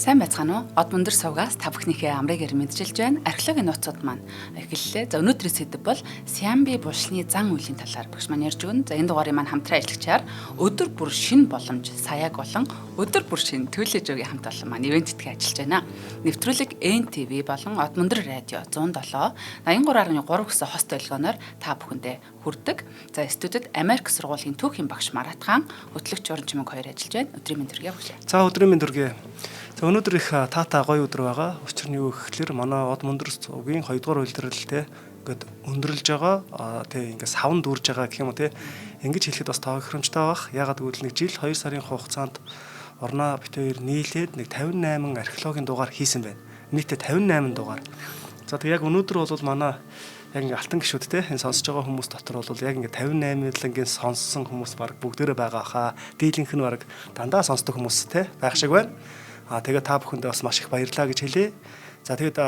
Сайн байцгаана уу? Од мөндөр сувгаас та бүхнийхээ амрыг эр мэдчилж байна. Археологийн нууцуд маань эхэллээ. За, өнөөдрийн сэдэв бол Сямби булшны зан үйлийн талаар багш маань ярьж өгнө. За, энэ дугаарыг маань хамтран ажиллагчаар өдөр бүр шин боломж саяаг болон өдөр бүр шин төлөж өгийн хамт олон маань ивент тэтгэн ажиллаж байна. Нэвтрүүлэг NTV болон Од мөндөр радио 107 83.3 гэсэн хост долгионоор та бүхэндээ хүрдэг. За, студид Америк сургуулийн түүхийн багш Марат хаан, хөтлөгч Уран Чимэг хоёр ажиллаж байна. Өдрийн мэнд төргий багш. За, өдрийн мэнд төргий. За, өнөөдөр их таатай гоё өдөр байгаа. Учир нь юу гэхлээр манай Од мөндөр сувгийн 2 дугаар улирал те ингээд өндөрлж байгаа. Тэ ингээд савн дүүрж байгаа гэх юм уу те. Ингэж хэлэхэд бас тоо хөрөмжтэй байх. Ягаад гэвэл нэг жил 2 сарын хугацаанд Орноо бит хоёр нийлээд нэг 58 археологийн дугаар хийсэн байна. Нийтдээ 58 дугаар. За, тэг яг өнөөдөр бол манай яг ингээ алтан гişүүд те энэ сонсож байгаа хүмүүс дотор бол яг ингээ 58 лангийн сонссон хүмүүс баг бүгдээрээ байгаа хаа. Дийлэнх нь баг дандаа сонсдог хүмүүс те байх шиг байна. А тэгээ та бүхэндээ бас маш их баярлалаа гэж хэлье. За, тэгээд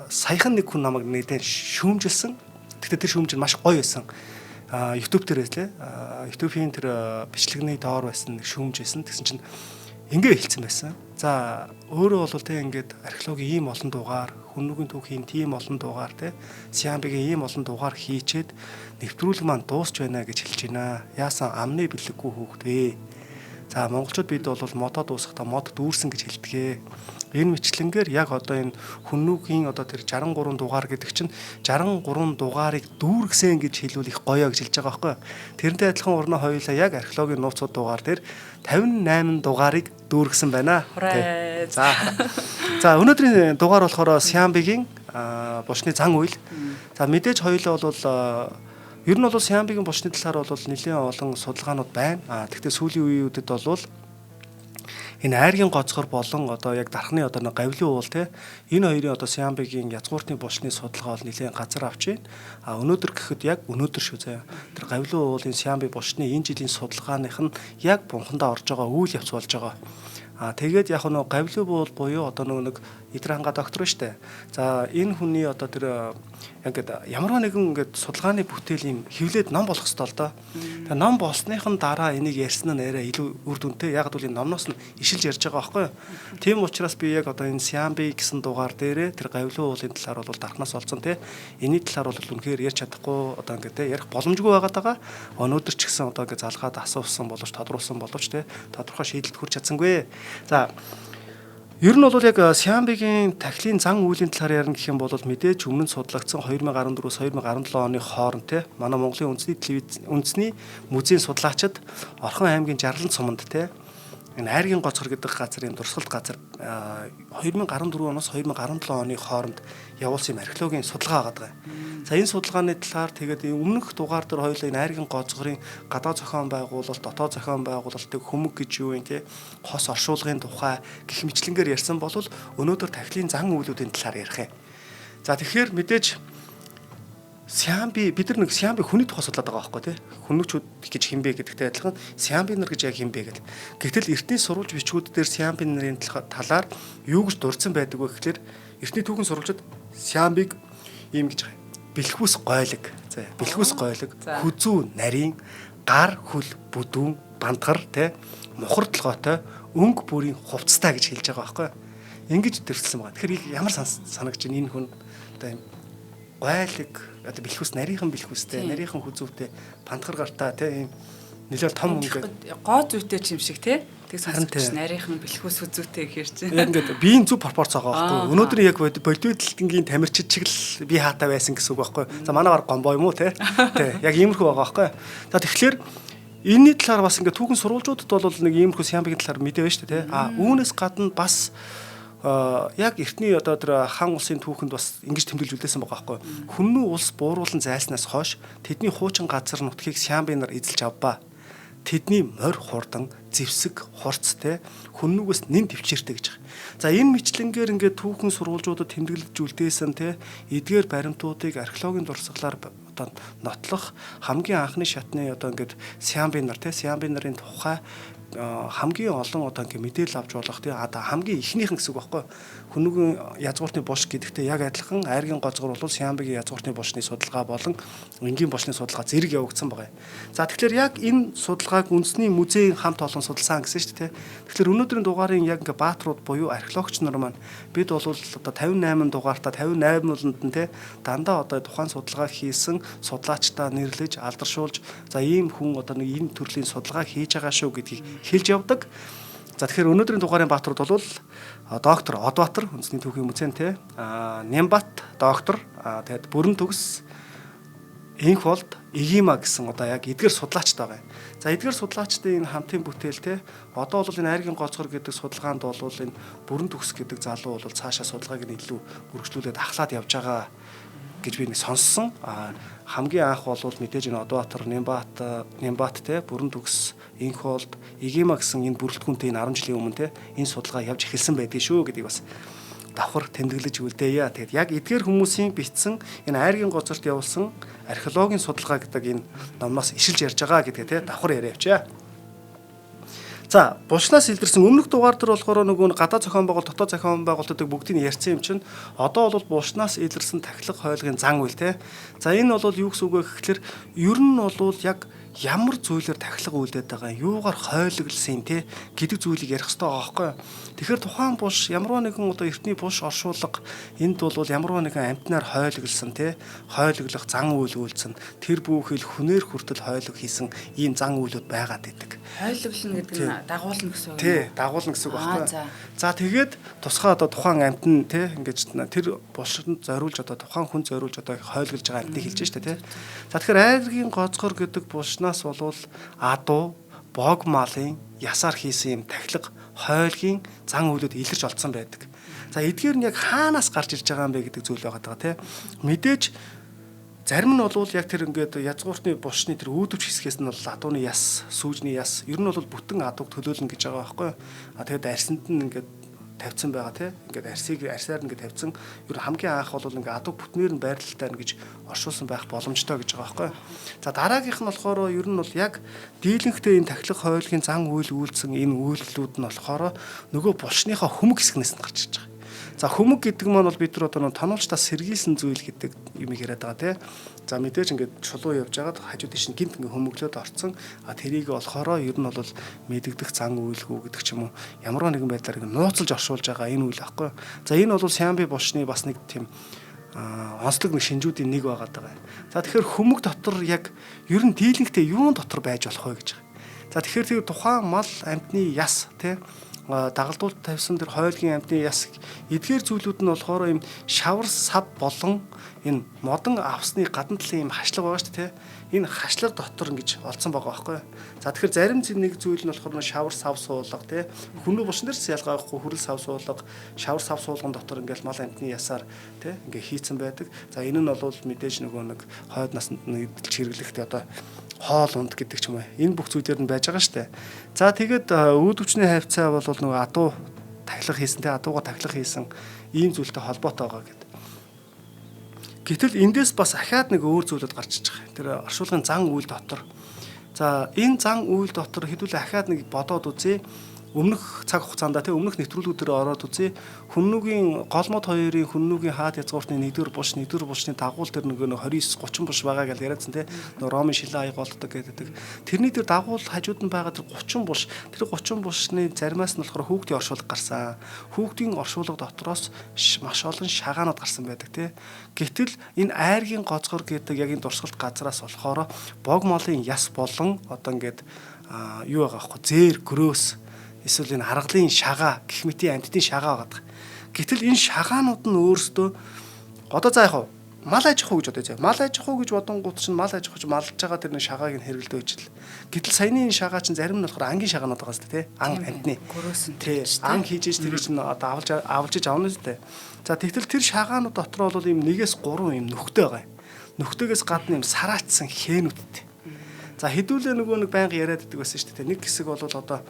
саяхан нэг хүн намайг нэгдэн шүүмжилсэн. Гэхдээ тэр шүүмж нь маш гоё байсан. А YouTube дээр байлээ. YouTube-ийн тэр бичлэгний доор байсан нэг шүүмж байсан. Тэгсэн чинь ингээ хэлсэн байсан. За, өөрөө бол те ингээд археологийн ийм олон дугаар, хүннүгийн түүхийн тийм олон дугаар те Сиамбигийн ийм олон дугаар хийчээд нэвтрүүлэг маань дуусч байна гэж хэлж байна. Яасан амны бэлэггүй хүүхэд вэ? За, монголчууд бид бол модоо дуусгахдаа мод дүүрсэн гэж хэлдэг. Энэ мэтлэнгээр яг одоо энэ хүннүгийн одоо тэр 63 дугаар гэдэг чинь 63 дугаарыг дүүргэсэн гэж хэлвэл их гоё гэж хэлж байгаа байхгүй. Тэрнтэй адилхан урнаа хоёулаа яг археологийн нууцуд дугаар дээр 58 дугаарыг дүүргэсэн байна. За. За, өнөөдрийн дугаар болохоор Сиамбигийн булшны зан үйл. За, мэдээж хоёулаа бол ер нь бол Сиамбигийн булшны талаар бол нэлээд олон судалгаанууд байна. А тэгвэл сүүлийн үеүүдэд бол энэ айргийн гоцгор болон одоо яг дархны одоо нэг гавлын уул те энэ хоёрын одоо Сиамбигийн язгууртны булшны судалгаа бол нэлээд газар авч байна. А өнөөдөр гэхэд яг өнөөдөр шүү заяа. Тэр гавлын уулын Сиамби булшны энэ жилийн судалгааных нь яг бунхандаа орж байгаа үйл явц болж байгаа. А тэгээд яг нөгөө гавлын уул буюу одоо нөгөө нэг Идранга доктор шүү дээ. За, энэ хүний одоо тэр ингээд ямар нэгэн ингээд судалгааны бүтээл юм хевлээд ном болох ёстой л доо. Тэгээ ном болсныхан дараа энийг ярьсан нь арай илүү үр дүнтэй. Яг бол энэ номноос нь ишилж ярьж байгаа байхгүй юу? Тийм учраас би яг одоо энэ Сиамби гэсэн дугаар дээрээ тэр гавлын уулын талаар бол дархнаас олцсон те. Энийний талаар бол үнэхээр ярьж чадахгүй одоо ингээд те ярих боломжгүй байгаад байгаа. Өнөөдөр ч гэсэн одоо ингээд залгаад асуусан боловч тодруулсан боловч те тодорхой шийдэлд хүрч чадсангүй. За, ер нь бол яг Сиамбигийн тахилын зан үйлийн талаар ярина гэх юм бол мэдээж өмнө нь судлагдсан 2014-өөс 2017 оны хооронд те манай Монголын үндэсний телевиз үндэсний музейн судлаачид Орхон аймгийн Жарлан суманд те энэ Айргийн гоцгор гэдэг газар юм дурсгалт газар 2014 оноос 2017 оны хооронд явуулсан юм археологийн судалгаа байгаа. За, энэ судалгааны талаар тэгээд өмнөх дугаар дээр хоёулаа энэ Айргийн гоцгорын гадаа зохион байгуулалт, дотоод зохион байгуулалтыг хөмөг гэж юу юм те хос оршуулгын тухай гэх мэтлэнгээр ярьсан бол өнөөдөр тахилын зан үйлүүдийн талаар ярих юм. За, тэгэхээр мэдээж Сиамби бид нар нэг Сиамби хүний тухай судлаад байгаа байхгүй тий. Хүннүчүүд гэж хин бэ гэдэгтэй адилхан Сиамби нар гэж яг хин бэ гэл. Гэтэл эртний сурвалж бичгүүд дээр Сиамби нарын талаар юу гэж дурдсан байдаг вэ гэхлээр эртний түүхэн сурвалжид Сиамбиг ийм гэж байгаа. Бэлхүүс гойлог. За, бэлхүүс гойлог, хүзүү нарийн, гар хөл бүдүүн, бандгар тий, мухар толгойтой, өнгө бүрийн хувцастай гэж хэлж байгаа байхгүй. Ингэж төрөлсөн байгаа. Тэгэхээр ямар санагч энэ хүн одоо юм гойлог одоо бэлхүүс нарийнхан бэлхүүстэй, нарийнхан хүзүүтэй, пантгар гартаа тий ийм нэлээд том ингээд гоо зүйтэй ч юм шиг тий. Тэг сонсогч нарийнхан бэлхүүс хүзүүтэй гэхэр чинь. Яг ингээд биеийн зөв пропорц байгаа байхгүй. Өнөөдөр яг бодитын тамирчид шиг л би хаатай байсан гэсэн үг байхгүй. За, манай баг гомбоо юм уу тий. Тий, яг иймэрхүү байгаа байхгүй. За, тэгэхээр энэний талаар бас ингээд түүхэн сурвалжуудад бол нэг иймэрхүү Сиамбигийн талаар мэдээ байна шүү дээ тий. А үүнээс гадна бас яг эртний одоо тэр хан улсын түүхэнд бас ингэж тэмдэглэж үлдээсэн байгаа байхгүй. Хүннүү улс бууруулан зайлснаас хойш тэдний хуучин газар нутгийг Сиамби нар эзэлж авбаа. Тэдний морь хурдан, зэвсэг, хурц те хүннүүгээс нэн төвчээртэй гэж байгаа. За, энэ мэтлэнгээр ингээд түүхэн сурвалжуудад тэмдэглэж үлдээсэн те эдгээр баримтуудыг археологийн дурсгалаар одоо нотлох хамгийн анхны шатны одоо ингээд Сиамби нар те Сиамби нарын тухай хамгийн олон одоо ингээ мэдээлэл авч болох тий одоо хамгийн ихнийхэн гэсэн үг байхгүй. Хүннүгийн язгууртны булш гэдэгтэй яг адилхан айргийн голзгор бол Сиамбигийн язгууртны булшны судалгаа болон энгийн булшны судалгаа зэрэг явагдсан байгаа юм. За тэгэхээр яг энэ судалгааг үндэсний музейн хамт олон судалсан гэсэн шүү дээ. Тэгэхээр өнөөдрийн дугаарын яг ингээ бааtruуд буюу археологч нар маань бид бол одоо 58 дугаартаа 58 болонд нь те дандаа одоо тухайн судалгаа хийсэн судлаачдаа нэрлэж алдаршуулж за ийм хүн одоо нэг ийм төрлийн судалгаа хийж байгаа шүү гэдгийг хэлж явдаг. За тэгэхээр өнөөдрийн дугаарын бааtruуд бол доктор Одбаатар үндэсний түүхийн музейн те Нямбат доктор тэгээд Бүрэн төгс Энх болд Игима гэсэн одоо яг эдгэр судлаачд байгаа юм. За эдгэр судлаачдын энэ хамтын бүтээл те одоо бол энэ айргийн гоцгор гэдэг судалгаанд бол энэ Бүрэн төгс гэдэг залуу бол цаашаа судалгааг нь илүү үргэлжлүүлээд ахлаад явж байгаа гэж би нэг сонссон. Хамгийн анх бол мэдээж энэ Одбаатар, Нямбат те Бүрэн төгс, Энх болд, Игима гэсэн энэ бүрэлдэхүүнтэй энэ 10 жилийн өмнө те энэ судалгаа явж эхэлсэн байдгийг шүү гэдгийг бас давхар тэмдэглэж үлдээе. Тэгээд яг эдгээр хүмүүсийн бичсэн энэ айргийн гоцорт явуулсан археологийн судалгаа гэдэг энэ номноос ишилж ярьж байгаа гэдгээ те давхар яриа явчаа. За, булшнаас илэрсэн өмнөх дугаар дээр болохоор нөгөө гадаа зохион байгуулалт, дотоод зохион байгуулалтыг бүгдийг нь ярьсан юм чинь одоо бол булшнаас илэрсэн тахилга хойлгын зан үйл те. За энэ бол юу гэсэн үг вэ гэхэлэр ер нь бол яг ямар зүйлээр тахилга үлдээд байгаа юм, юугаар хойлоглосон те гэдэг зүйлийг ярих хэрэгтэй байгаа байхгүй юу. Тэгэхээр тухайн булш ямар нэгэн одоо эртний булш оршуулга энд бол ямар нэгэн амтнаар хойлоглосон те хойлоглох зан үйл үйлдсэн тэр бүхэл хүнээр хүртэл хойлог хийсэн ийм зан үйлүүд байгаад идэг. Хойлоглоно гэдэг нь дагуулна гэсэн үг. Тий, дагуулна гэсэн үг байхгүй юу. За тэгээд тусгай одоо тухайн амтн те ингэж тэр булшинд зориулж одоо тухайн хүн зориулж одоо хойлоглож байгаа амтныг хэлж штэ те. За тэгэхээр айргийн гоцгор гэдэг булшнаас болвол адуу, бог малын ясаар хийсэн юм тахилга, хойлгийн зан үйлүүд илэрч олдсон байдаг. За эдгээр нь яг хаанаас гарч ирж байгаа юм бэ гэдэг зүйл байгаа даа тий. Мэдээж зарим нь бол яг тэр ингээд язгууртны булшны тэр үүдвч хэсгээс нь бол адууны яс, сүүжний яс ер нь бол бүтэн адууг төлөөлнө гэж байгаа байхгүй юу. А тэгээд арсанд нь ингээд тавьсан байгаа тий. Ингээд арсыг арсаар ингээд тавьсан. Ер нь хамгийн анх бол ингээд адууг бүтнээр нь байрлалтай нь гэж оршуулсан байх боломжтой гэж байгаа байхгүй юу. За дараагийнх нь болохоор ер нь бол яг дийлэнхтэй энэ тахилга хойлгийн зан үйл үйлдсэн энэ үйлдэлүүд нь болохоор нөгөө булшныхаа хөмөг хэсгнээс нь гарч ирж байгаа. За хөмөг гэдэг маань бол бид нар одоо нэг тоноолчдаас сэргийлсэн зүйл гэдэг юм яриад байгаа тий. За мэдээж ингээд чулуу явж байгаад хажуу тийш нь гинт ингээд хөмөглөөд орцсон. А тэрийг болохоор ер нь бол мэдэгдэх зан үйлгүй гэдэг ч юм уу ямар нэгэн байдлаар ингээд нууцлж оршуулж байгаа энэ үйл аахгүй. За энэ бол Сиамби булшны бас нэг тийм онцлог нэг шинжүүдийн нэг байгаад байгаа юм. За тэгэхээр хөмөг дотор яг ер нь дийлэнхтэй юун дотор байж болох вэ гэж байгаа. За тэгэхээр тэр тухайн мал амьтны яс тий дагалдуулт тавьсан тэр хойлгийн амьтны яс эдгээр зүйлүүд нь болохоор ийм шавар сав болон энэ модон авсны гадна талын ийм хашлага байгаа шүү дээ. Энэ хашлага дотор ингэж олдсон байгаа байхгүй юу. За тэгэхээр зарим нэг зүйл нь болохоор шавар сав суулга тий. Хүмүү булшин дээр ч ялгаа байхгүй хүрэл сав суулга, шавар сав суулган дотор ингээл мал амьтны ясаар тий ингээ хийцэн байдаг. За энэ нь бол мэдээж нөгөө нэг хойд насанд нь эдэлж хэрэглэхдээ одоо хоол унд гэдэг ч юм уу. Энэ бүх зүйлээр нь байж байгаа шүү дээ. За тэгээд үүдвчний хавцаа бол нөгөө адуу тахилга хийсэн тий адууга тахилга хийсэн ийм зүйлтэй холбоотой байгаа гэдэг. Гэтэл эндээс бас ахаад нэг өөр зүйлүүд гарч иж байгаа. Тэр оршуулгын зан үйл дотор. За энэ зан үйл дотор хэдүүлээ ахаад нэг бодоод үзье. Өмнөх цаг хугацаанд тий өмнөх нэвтрүүлгүүдээр ороод үзье. Хүннүгийн голмод хоёрын хүннүгийн хаад язгууртны 1-р булш, 1-р булшны дагуул тэр нөгөө 29 30 булш байгаа гэж яриадсан тий. Нөгөө Ромын шилэн аяг болддог гэдэг. Тэрний тэр дагуул хажууд нь байгаа тэр 30 булш, тэр 30 булшны заримаас нь болохоор хүүхдийн оршуулга гарсан. Хүүхдийн оршуулга дотроос маш олон шагаанууд гарсан байдаг тий. Гэтэл энэ айргийн гоцгор гэдэг яг энэ дурсгалт газраас болохоор бог молын яс болон одоо ингээд юу байгаа аахгүй зээр гөрөөс эсвэл энэ харгалын шагаа гэх мэтийн амьтдын шагаа байгаа. Гэтэл энэ шагаанууд нь өөрсдөө одоо за яг мал аж ахуй гэж бодъё заа. Мал аж ахуй гэж бодонгууд чинь мал аж ахуйч малж байгаа тэр нэг шагааг нь хэрэглэдэг гэж л. Гэтэл саяны энэ шагаа чинь зарим нь болохоор ангийн шагаанууд байгаа зү тэ. Ан амьтны. Гөрөөсөн тий. Ан хийж иж тэрийг чинь одоо авалж авна зү тэ. За тэгтэл тэр шагаанууд дотор бол ийм 1-3 ийм нөхтэй байгаа юм. Нөхтэйгээс гадна ийм сараачсан хээнүүдтэй. За хэдүүлээ нөгөө нэг байнга яриад байдаг байсан шүү дээ. Нэг хэсэг бол одоо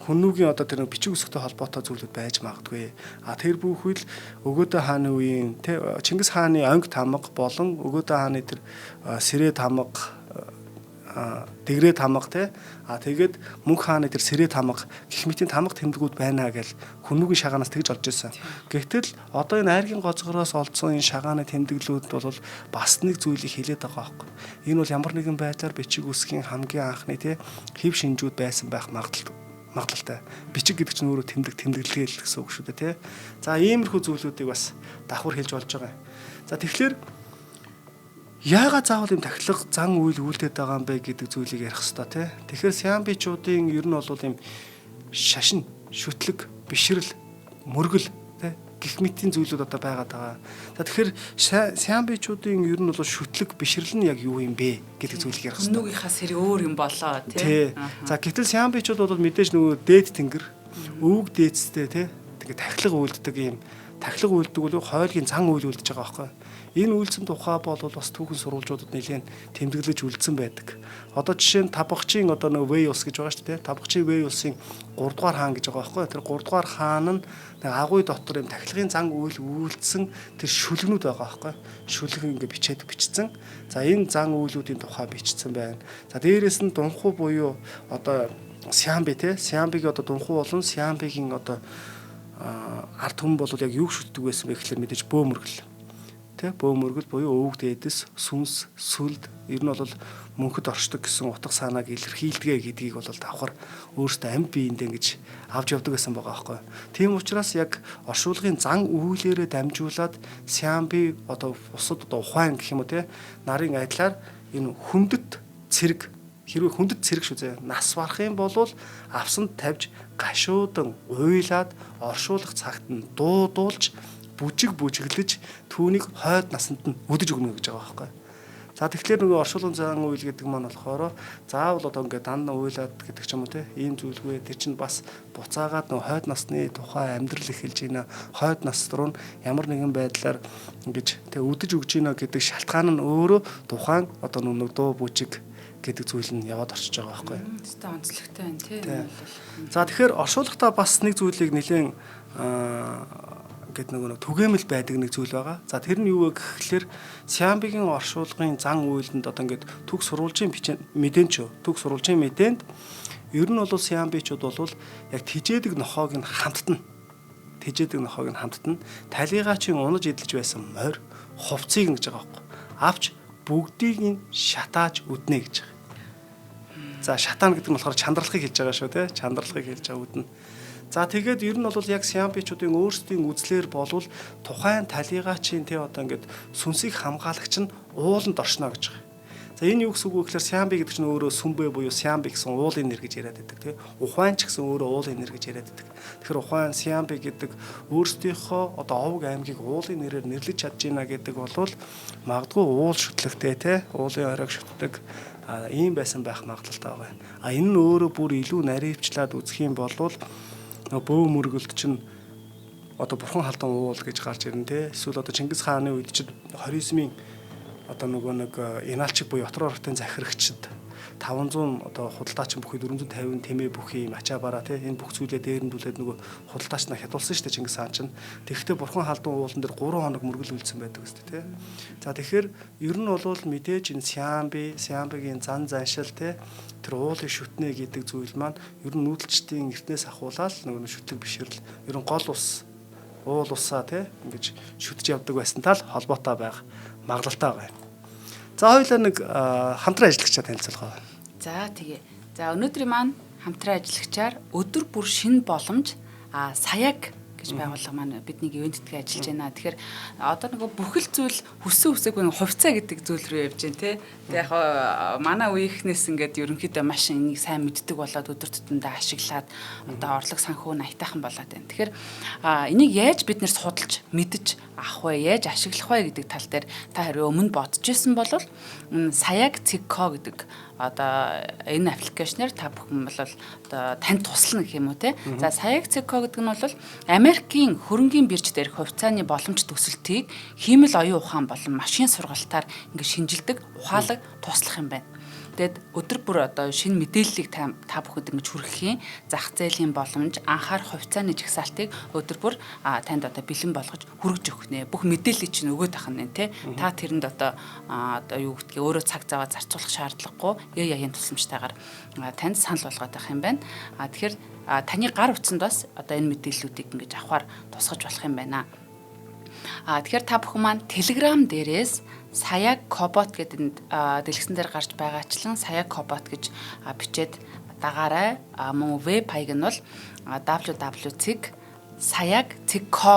хүннүгийн одоо тэр нэг бичиг үсгтэй холбоотой зүйлүүд байж магадгүй. А тэр бүхэл Өгөөдөө хааны үеийн тэ Чингис хааны онг тамга болон Өгөөдөө хааны тэр сэрээ тамга дэгрээ тамга те, а тэгээд мөнх хааны тэр сэрээ тамга гэх мэтийн тамга тэмдгүүд байна гэл хүмүүгийн шагаанаас тэгж олж ирсэн. Гэвтэл одоо энэ айргийн гозгороос олдсон энэ шагааны тэмдэглүүд бол бас нэг зүйлийг хэлээд байгаа байхгүй. Энэ бол ямар нэгэн байдлаар бичиг үсгийн хамгийн анхны те хэв шинжүүд байсан байх магадлалтай. Бичиг гэдэг чинь өөрөө тэмдэг тэмдэглэгээ л гэсэн үг шүү дээ те. За иймэрхүү зүйлүүдийг бас давхар хэлж болж байгаа юм. За тэгэхээр яагаад заавал юм тахилга зан үйл үйлдээд байгаа юм бэ гэдэг зүйлийг ярих хэрэгтэй тий. Тэгэхээр сиамбичуудын ер нь бол юм шашин, шүтлэг, бишрэл, мөргөл тий гих мэтийн зүйлүүд одоо байгаад байгаа. За тэгэхээр сиамбичуудын ер нь бол шүтлэг, бишрэл нь яг юу юм бэ гэдэг зүйлийг ярих хэрэгтэй. Нүгийнхаа сэрэг өөр юм болоо тий. За гэтэл сиамбичууд бол мэдээж нөгөө дээд тэнгэр, өвөг дээдстэй тий. Тэгээ тахилга үйлддэг юм тахилга үйлддэг бол хойлгийн зан үйл үйлдэж байгаа байхгүй. Энэ үйлцэн тухай бол бас түүхэн сурвалжуудад нэлээд тэмдэглэж үлдсэн байдаг. Одоо жишээ нь Табагчийн одоо нэг Вэй улс гэж байгаа шүү дээ. Табагчийн Вэй улсын 3 дугаар хаан гэж байгаа байхгүй. Тэр 3 дугаар хаан нь нэг агуй дотор юм тахилгын зан үйл үйлдсэн тэр шүлгнүүд байгаа байхгүй. Шүлэг ингээ бичээд бичсэн. За энэ зан үйлүүдийн тухай бичсэн байна. За дээрээс нь дунхуу буюу одоо Сиамби те. Сиамбигийн одоо дунхуу болон Сиамбигийн одоо ард түмэн бол яг юу шүтдэг байсан бэ гэхлээр мэдээж бөө мөргөл. Тэ бөө мөргөл буюу өвөг дээдэс, сүнс, сүлд ер нь бол мөнхөд оршдог гэсэн утга санааг илэрхийлдэгэ гэдгийг бол давхар өөрөөсөө амьд биеиндээ ингэж авч явдаг гэсэн байгаа байхгүй. Тийм учраас яг оршуулгын зан үйлээрээ дамжуулаад Сиамби одоо бусад одоо ухаан гэх юм уу те нарын айдлаар энэ хүндэт цэрэг хэрвээ хүндэт цэрэг шүү зэ нас барах юм бол авсанд тавьж гашуудан уйлаад оршуулах цагт нь дуудуулж бүжиг бүжиглэж түүнийг хойд насанд нь өдөж өгнө гэж байгаа байхгүй. За тэгэхээр нөгөө оршуулгын зан үйл гэдэг маань болохоор заавал одоо ингээд дан уйлаад гэдэг ч юм уу те ийм зүйлгүй тэр чинь бас буцаагаад нөгөө хойд насны тухай амьдрал эхэлж байна. Хойд нас руу ямар нэгэн байдлаар ингэж те өдөж өгж байна гэдэг шалтгаан нь өөрөө тухайн одоо нөгөө дуу бүжиг гэдэг зүйл нь яваад орчиж байгаа байхгүй. Тэстэ онцлогтой байна тий. За тэгэхээр оршуулгатаа бас нэг зүйлийг нэлээд гэдэг нөгөө нэг түгээмэл байдаг нэг зүйл байгаа. За тэр нь юу вэ гэхлээр Сиамбигийн оршуулгын зан үйлэнд одоо ингээд төг сурвалжийн мэдээнд ч төг сурвалжийн мэдээнд ер нь бол Сиамбичууд бол яг тижээдэг нохоог нь хамттана. Тижээдэг нохоог нь хамттана. Талигаачийн унаж идэлж байсан морь хувцыг гэж байгаа байхгүй. Авч бүгдийг нь шатааж үднэ гэж байгаа. За шатаана гэдэг нь болохоор чандралахыг хэлж байгаа шүү те. Чандралахыг хэлж байгаа үднэ. За тэгээд ер нь бол яг сиамбичуудын өөрсдийн үзлэр болвол тухайн талигаачийн те одоо ингээд сүнсийг хамгаалагч нь ууланд оршино гэж байгаа. За энэ юу гэсэн үг вэ гэхээр сиамби гэдэг чинь өөрөө сүмбэ буюу сиамби гэсэн уулын нэр гэж яриад байдаг тий. Ухаан ч гэсэн өөрөө уулын нэр гэж яриад байдаг. Тэгэхээр ухаан сиамби гэдэг өөрсдийнхөө одоо овг аймгийг уулын нэрээр нэрлэж чадж байна гэдэг бол магадгүй уул шүтлэгтэй тий. Уулын оройг шүтдэг ийм байсан байх магадлалтай байгаа. А энэ нь өөрөө бүр илүү наривчлаад үзэх юм бол нөгөө бөө мөргөлд чинь одоо бурхан халдан уул гэж гарч ирнэ те. Эсвэл одоо Чингис хааны үед чинь Хоризмын одоо нөгөө нэг Иналчиг буюу Отроо орохтын захирагчд 500 одоо худалдаачин бүхий 450 тэмээ бүхий юм ачаа бараа те энэ бүх зүйлээ дээрэндүүлээд нөгөө худалдаач нар хядуулсан шүү дээ Чингис хаан чинь. Тэгэхдээ бурхан халдун уулан дээр 3 хоног мөргөл үлдсэн байдаг өстэй те. За тэгэхээр ер нь бол мэдээж энэ Сиамби, Сиамбигийн зан заншил те тэр уулын шүтнэ гэдэг зүйл маань ер нь нүүдэлчдийн эртнээс ахуулаад нөгөө шүтлэг бишрэл ер нь гол ус уул усаа те ингэж шүтж явдаг байсан тал холбоотой байх магадлалтай байгаа юм. За хоёулаа нэг хамтран ажиллагчаа танилцуулгаа. За тэгээ. За өнөөдрийн маань хамтран ажиллагчаар өдөр бүр шинэ боломж саяг гэж байгууллага маань бидний ивент тэтгэн ажиллаж байна. Тэгэхээр одоо нөгөө бүхэл зүйл хүссэн хүсээгүй нэг хувьцаа гэдэг зүйл рүү явж байна тий. Тэгээ яг манай үеийнхнээс ингээд ерөнхийдөө маш энийг сайн мэддэг болоод өдөр тутамдаа ашиглаад одоо орлого санхүү аятайхан болоод байна. Тэгэхээр энийг яаж бид нэр судалж мэдэж авах вэ? Яаж ашиглах вэ гэдэг тал дээр та хэрвээ өмнө бодож исэн бол саяг цэгко гэдэг одоо энэ аппликейшнээр та бүхэн бол одоо танд туслана гэх юм уу те. За саяг цэгко гэдэг нь бол Америкийн хөрөнгийн бирж дээрх хувьцааны боломж төсөлтийг хиймэл оюун ухаан болон машин сургалтаар ингэ шинжилдэг ухаалаг туслах юм байна. Тэгээд өдөр бүр одоо шинэ мэдээллийг та бүхэнд ингэж хүргэхийн зах зээлийн боломж, анхаарах хувьцааны жагсаалтыг өдөр бүр танд одоо бэлэн болгож хүргэж өгөх нэ. Бүх мэдээллийг чинь өгөөд ах нэ, тэ. Та тэрэнд одоо одоо юу гэдгийг өөрөө цаг заваа зарцуулах шаардлагагүй AI-ийн тусламжтайгаар танд санал болгоод байх юм байна. Тэгэхээр таны гар утсанд бас одоо энэ мэдээллүүдийг ингэж авахар тусгаж болох юм байна. Тэгэхээр та бүхэн маань Telegram дээрээс Саяг Кобот гэдэг энд дэлгэцэн дээр гарч байгаачлан Саяг Кобот гэж бичээд дагаарай. Мөн веб хаяг нь бол www.sayag.co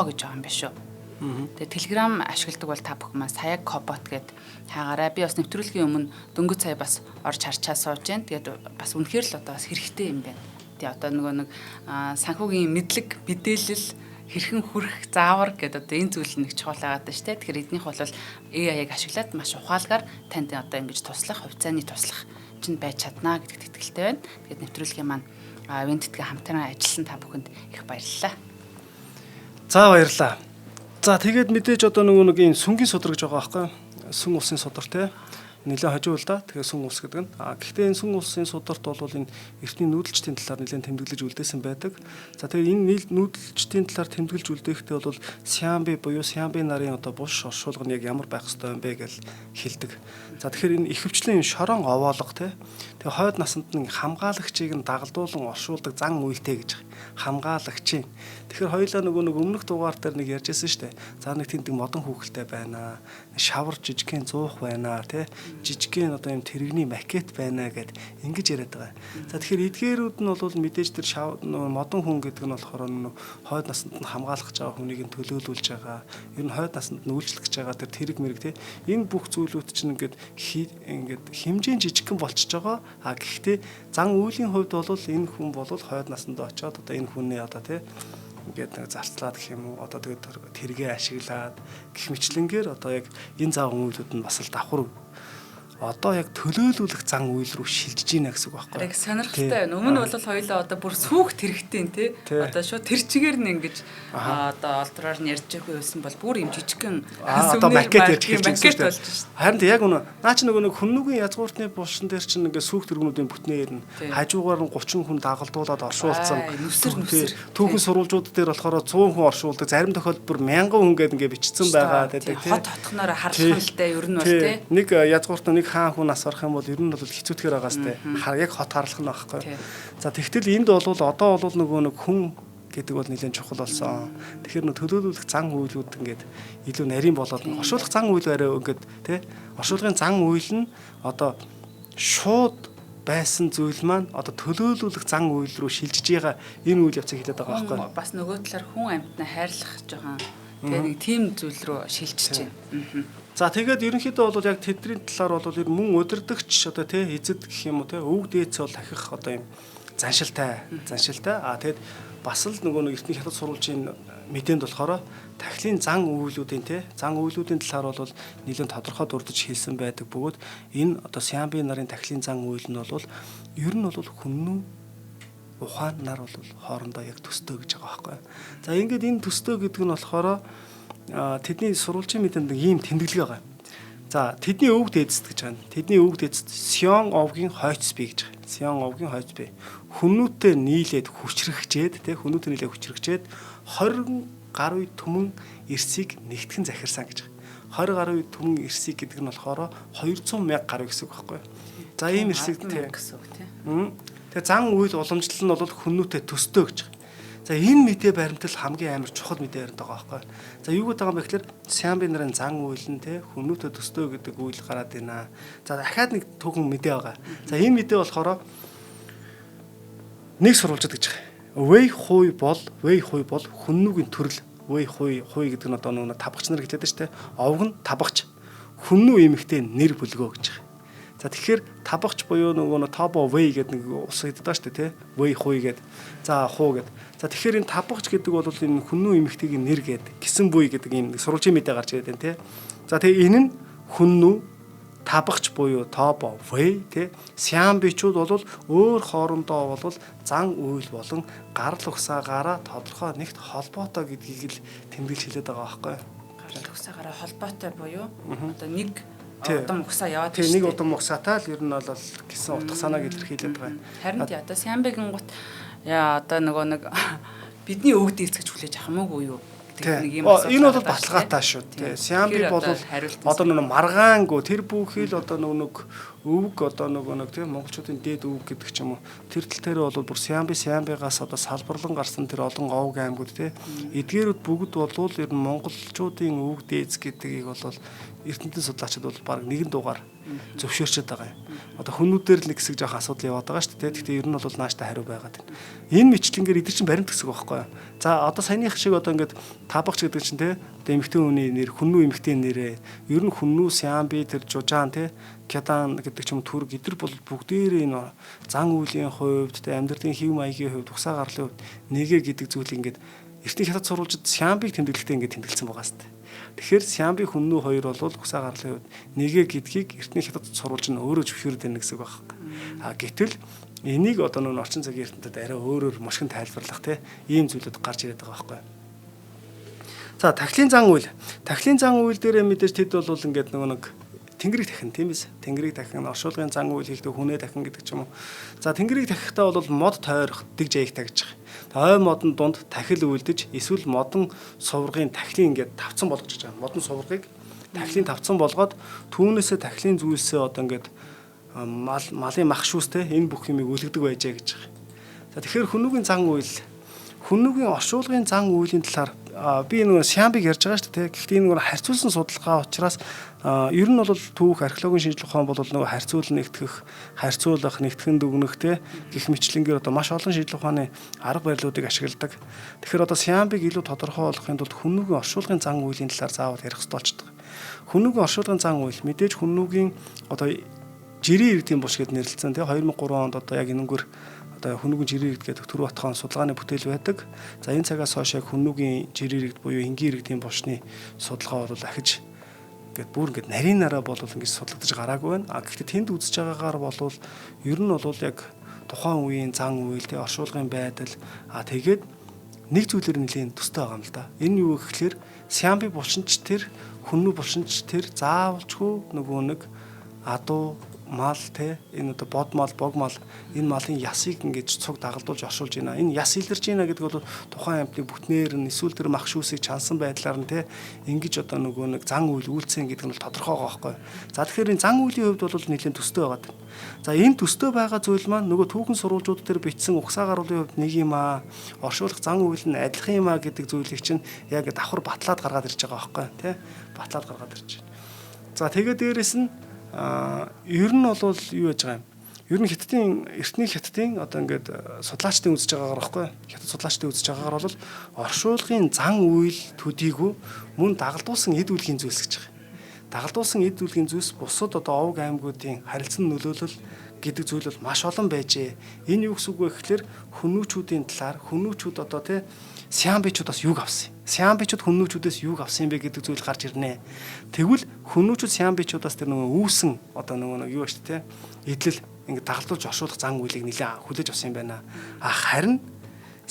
гэж байгаа юм байна шүү. Тэгээ Telegram ашигладаг бол та бүхэн маань Саяг Кобот гэд хаагаарай. Би бас нэвтрүүлгийн өмнө дөнгөж сая бас орж харчаа сууж байна. Тэгээд бас үнэхээр л одоо бас хэрэгтэй юм байна. Тэгээ одоо нөгөө нэг санхүүгийн мэдлэг, мэдээлэл хэрхэн хүрэх заавар гэдэг одоо энэ зүйл нэг чухал байгаад байна шүү дээ. Тэгэхээр эднийх бол AI-г ашиглаад маш ухаалгаар танд одоо ингэж туслах, хувьцааны туслах чинь байж чаднаа гэдэгт итгэлтэй байна. Тэгээд нэвтрүүлгийн маань Вентэдгээ хамтран ажилласан та бүхэнд их баярлалаа. За, баярлалаа. За, тэгээд мэдээж одоо нөгөө нэг ийм сүнгийн судар гэж байгаа байхгүй юу? Сүн усын судар, те, нэлээд хожуу л да. Тэгээ сүн ус гэдэг нь. А гэхдээ энэ сүн усын сударт бол энэ эртний нүүдэлчдийн талаар нэлээд тэмдэглэж үлдээсэн байдаг. За, тэгээ энэ нүүдэлчдийн талаар тэмдэглэж үлдээхдээ бол Сиамби буюу Сиамби нарын одоо булш оршуулга нь яг ямар байх ёстой юм бэ гэж хэлдэг. За, тэгэхээр энэ ихэвчлэн шорон овоолго, те. Тэгээ хойд насанд нь хамгаалагчийг нь дагалдуулан оршуулдаг зан үйлтэй гэж. Хамгаалагчийн. Тэгэхээр хоёулаа нөгөө нэг өмнөх дугаар дээр нэг ярьж байсан шүү дээ. За, нэг тэнд модон хүүхэлтэй байна. Шавар жижигхэн зуух байна, те. Жижигхэн одоо юм тэрэгний макет байна гэд ингэж яриад байгаа. За, тэгэхээр эдгээрүүд нь бол мэдээж тэр шав модон хүн гэдэг нь болохоор нөө хойд насанд нь хамгаалах гэж байгаа хүнийг нь төлөөлүүлж байгаа. Ер нь хойд насанд нь үйлчлэх гэж байгаа тэр тэрэг мэрэг, те. Энэ бүх зүйлүүд чинь ингээд ингээд хэмжээ жижигхэн болчихж байгаа. А гэхдээ зан үйлийн хувьд бол энэ хүн бол хойд насанд очиод одоо энэ хүний одоо, те, ингээд нэг зарцлаад гэх юм уу, одоо тэгээд тэргээ ашиглаад гэх мэтлэнгээр одоо яг энэ зан үйлүүд нь бас л давхар одоо яг төлөөлүүлэх зан үйл рүү шилжиж гинэ гэсэн үг байхгүй. Яг сонирхолтой байна. Өмнө нь бол хоёулаа одоо бүр сүүх тэрэгтэй, тий. Одоо шууд тэр чигээр нь ингэж одоо олдроор нь ярьж явах байсан бол бүр юм жижигхэн одоо макет ярьж эхэлж байгаа шүү дээ. Харин яг үнэ. Наа чи нөгөө нэг хүннүгийн язгууртны булшин дээр чинь ингээ сүүх тэргүүнүүдийн бүтнээр нь хажуугаар нь 30 хүн дагалдуулаад оршуулсан. Нүсэр нүсэр. Түүхэн сурвалжууд дээр болохоор 100 хүн оршуулдаг. Зарим тохиолдолд бүр 1000 хүн гээд ингээ бичсэн байгаа гэдэг, тий. Хот хотхноор харлахалтай ер нь бол, тий. Нэг язгууртаа нэг хаан хүн нас орох юм бол ер нь бол хэцүүтгэр байгаас те. Яг хот харлах нь байхгүй. За, тэгтэл энд бол одоо бол нөгөө нэг хүн гэдэг бол нэлээд чухал болсон. Тэгэхээр нөө төлөөлүүлэх зан үйлүүд ингээд илүү нарийн болоод оршуулах зан үйл арай ингээд, тий, оршуулгын зан үйл нь одоо шууд байсан зүйл маань одоо төлөөлүүлэх зан үйл рүү шилжиж байгаа энэ үйл явцыг хэлээд байгаа байхгүй. Бас нөгөө талаар хүн амьтнаа хайрлах жоохон тэгээ нэг тийм зүйл рүү шилжиж байна. За, тэгээд ерөнхийдөө бол яг тэдний талаар бол ер мөн удирдагч одоо, тий, эзэд гэх юм уу, тий, өвөг дээдс бол тахих одоо юм заншилтай заншилтай. А тэгээд бас л нөгөө нэг эртний хятад сурвалжийн мэдээнд болохоор тахилын зан үйлүүдийн, тий, зан үйлүүдийн талаар бол нэлээд тодорхой дурдж хэлсэн байдаг бөгөөд энэ одоо Сиамби нарын тахилын зан үйл нь бол ер нь бол хүннүү ухаан нар бол хоорондоо яг төстэй гэж байгаа байхгүй. За, ингээд энэ төстэй гэдэг нь болохоор тэдний сурвалжийн мэдээнд нэг ийм тэмдэглэг байгаа. За, тэдний өвөг дээдсэд гэж байна. Тэдний өвөг дээдсэд Сион овгийн хойц бий гэж байгаа. Сион овгийн хойц бий. Хүмүүнтэй нийлээд хүчрхжээд, тэ, хүмүүнтэй нийлээд хүчрхжээд 20 гаруй түмэн эрсийг нэгтгэн захирсан гэж байгаа. 20 гаруй түмэн эрсийг гэдэг нь болохоор 200 мянга гаруй гэсэн үг байхгүй юу? За, ийм эрсийг, тий, гэсэн үг, тий. Тэгээ зан үйл уламжлал нь бол хүмүүнтэй төстэй гэж байгаа. За, энэ мэдээ баримтал хамгийн амар чухал мэдээ баримт байгаа байхгүй. За, юу гэдэг байгаа юм бэ гэхээр Сиамби нарын зан үйл нь, те, хүмүүнтэй төстэй гэдэг үйл гараад байна. За, дахиад нэг түүхэн мэдээ байгаа. За, энэ мэдээ болохоор нэг сурвалжид гэж байгаа. Вэй хуй бол хүннүгийн төрөл. Вэй хуй хуй гэдэг нь одоо нөгөө табгч нар хэлээд шүү дээ. Овг нь табгч. Хүннүү эмэгтэй нэр бүлгөө гэж байгаа. За, тэгэхээр табгч буюу нөгөө Тобо Вэй гэдэг нэг ус гэдэг даа шүү дээ, тий. Вэй хуй гэдэг. За, хуу гэдэг. За, тэгэхээр энэ табгч гэдэг бол энэ хүннүү эмэгтэйгийн нэр гэдэг гисэн буй гэдэг ийм нэг сурвалжийн мэдээ гарч ирээд байна, тий. За, тэгээ энэ нь хүннүү табгч буюу Тобо Вэй, тий. Сиамбичүүд бол өөр хоорондоо бол зан үйл болон гарал угсаагаараа тодорхой нэгт холбоотой гэдгийг л тэмдэглэж хэлээд байгаа байхгүй. Гарал угсаагаараа холбоотой буюу одоо нэг Удам угсаа яваад Тийм, нэг удам угсаатай л ер нь бол гэсэн утга санааг илэрхийлээд байгаа юм. Харин тий, одоо Сямбигийн гут яа одоо нөгөө нэг бидний өвөг дээц гэж хүлээж авах юм уу юу гэдэг нэг юм асуудал. Энэ бол баталгаатай шүү дээ. Сямби бол одоо нөгөө маргаангүй тэр бүхий л одоо нөгөө нэг өвөг одоо нөгөө нэг тийм монголчуудын дээд өвөг гэдэг ч юм уу. Тэр тал дээр бол бүр Сямбигаас одоо салбарлан гарсан тэр олон овг аймагуд тийм эдгээрүүд бүгд болвол ер нь монголчуудын өвөг дээц гэдгийг бол эрдэмтэн судлаачид бол баг нэгэн дугаар зөвшөөрчөөд байгаа юм. Одоо хүмүүдээр л нэг хэсэг жоох асуудал яваад байгаа шүү дээ. Гэхдээ ер нь бол нааштай хариу байгаад байна. Энэ мэтлэнгээр эдгээр чинь баримт хэсэг байхгүй юу? За одоо саяных шиг одоо ингээд табагч гэдэг чинь те одоо эмэгтэй хүний нэр, хүннүү эмэгтэй нэрээ. Ер нь хүннүү Сямби тэр Жужаан те Кядан гэдэг ч юм түрг эдэр бол бүгдээрээ энэ зан үйлийн хувьд те амьдралын хэв маягийн хувьд угсаа гарлын хувьд нэгэ гэдэг зүйл ингээд эртний хятад сурвалжид Сямбиг тэмдэглэхдээ ингээд тэмдэглэсэн байгаа сте. Тэгэхээр Сямби хүннүү хоёр бол угсаа гарлын хувьд нэгэ гэдгийг эртний хятад сурвалж нь өөрөө зөвшөөрөд байна гэсэн үг байхгүй. А гэтэл энийг одоо нөр орчин цагийн эрдэмтэд арай өөрөөр мушгин тайлбарлах те ийм зүйлүүд гарч ирээд байгаа байхгүй. За тахилын зан үйл. Тахилын зан үйл дээрээ мэдээж тэд бол ингээд нөгөө нэг тэнгэрийг тахин тийм биз? Тэнгэрийг тахин, оршуулгын зан үйл хийхдээ хүнээ тахин гэдэг ч юм уу. За тэнгэрийг тахихтаа бол мод тойрох, дэг жаиг тагж байгаа. Ой модон дунд тахил үйлдэж эсвэл модон суврагын тахилын ингээд тавцан болгож байгаа. Модон суврагыг тахилын тавцан болгоод түүнээсээ тахилын зүйлсээ одоо ингээд малын мах шүүстэй энэ бүх юмыг үлгдэг байжээ гэж байгаа. За тэгэхээр хүнүүгийн зан үйл, хүнүүгийн оршуулгын зан үйлийн талаар би нөгөө Сямбиг ярьж байгаа шүү дээ. Гэхдээ энэ нөгөө харьцуулсан судалгаа учраас ер нь бол түүх археологийн шинжилгээ ухаан бол нөгөө харьцуул нэгтгэх, харьцуулах, нэгтгэн дүгнэх те гих мэтлэнгээр одоо маш олон шинжилгээ ухааны арга барилуудыг ашигладаг. Тэгэхээр одоо Сямбиг илүү тодорхой болгохын тулд хүнүүгийн оршуулгын зан үйлийн талаар заавал ярих хэрэгтэй болчихдог. Хүнүүгийн оршуулгын зан үйл мэдээж хүнүүгийн одоо жирийн иргэдийн булш гэд нэрлэлсэн те 2003 онд одоо яг энэнгээр одоо хүнүүгийн жирийн иргэд гэдэг Төрөв Батхан судалгааны бүтээл байдаг. За энэ цагаас хойш яг хүнүүгийн жирийн иргэд буюу энгийн иргэдийн булшны судалгаа бол ахиж ингээд бүр ингээд нарийн нараа бол ингээд судлагдаж гараагүй байна. А гэхдээ тэнд үзэж байгаагаар бол ер нь бол яг тухайн үеийн зан үйл те оршуулгын байдал а тэгээд нэг зүйлээр нэлийн төстэй байгаа юм л да. Энэ юу гэхлээр Сямби булшинч тэр хүннүү булшинч тэр заавалчгүй нөгөө нэг адуу мал те энэ одоо бод мал, бог мал энэ малын ясыг ингэж цуг дагалдуулж оршуулж байна. Энэ яс илэрж байна гэдэг бол тухайн амьтны бүтнээр нь эсвэл тэр мах шүүсийг чансан байдлаар нь те ингэж одоо нөгөө нэг зан үйл үйлцэн гэдэг нь бол тодорхой байгаа байхгүй. За тэгэхээр энэ зан үйлийн хувьд бол нэлээд төстэй байгаа. За энэ төстэй байгаа зүйл маань нөгөө түүхэн сурвалжууд дээр бичсэн угсаа гаруулын хувьд нэг юм аа, оршуулах зан үйл нь адилхан юм аа гэдэг зүйлийг чинь яг давхар батлаад гаргаад ирж байгаа байхгүй те батлаад гаргаад ирж байна. За тэгээд дээрэс нь ер нь бол юу яаж байгаа юм? Ер нь хятадын эртний хятадын одоо ингээд судлаачдын үзэж байгаагаар байхгүй хятад судлаачдын үзэж байгаагаар бол оршуулгын зан үйл төдийгүй мөн дагалдуулсан эд үлгийн зүйлс гэж байгаа. Дагалдуулсан эд үлгийн зүйлс бусад одоо овг аймагуудын харилцан нөлөөлөл гэдэг зүйл бол маш олон байжээ. Энэ юу гэсэн үг вэ гэхлээр хүмүүчүүдийн талаар хүмүүчүүд одоо тий Сямбичууд бас юг авсан юм? Сямбичууд хүмүүчүүдээс юг авсан юм бэ гэдэг зүйл гарч ирнэ. Тэгвэл хүмүүчүүд Сямбичуудаас тэр нөгөө үүсэн одоо нөгөө нэг юу шүү дээ эдлэл ингээд дагалдуулж оршуулах зан үйлийг нэлээд хүлээж авсан юм байна. А харин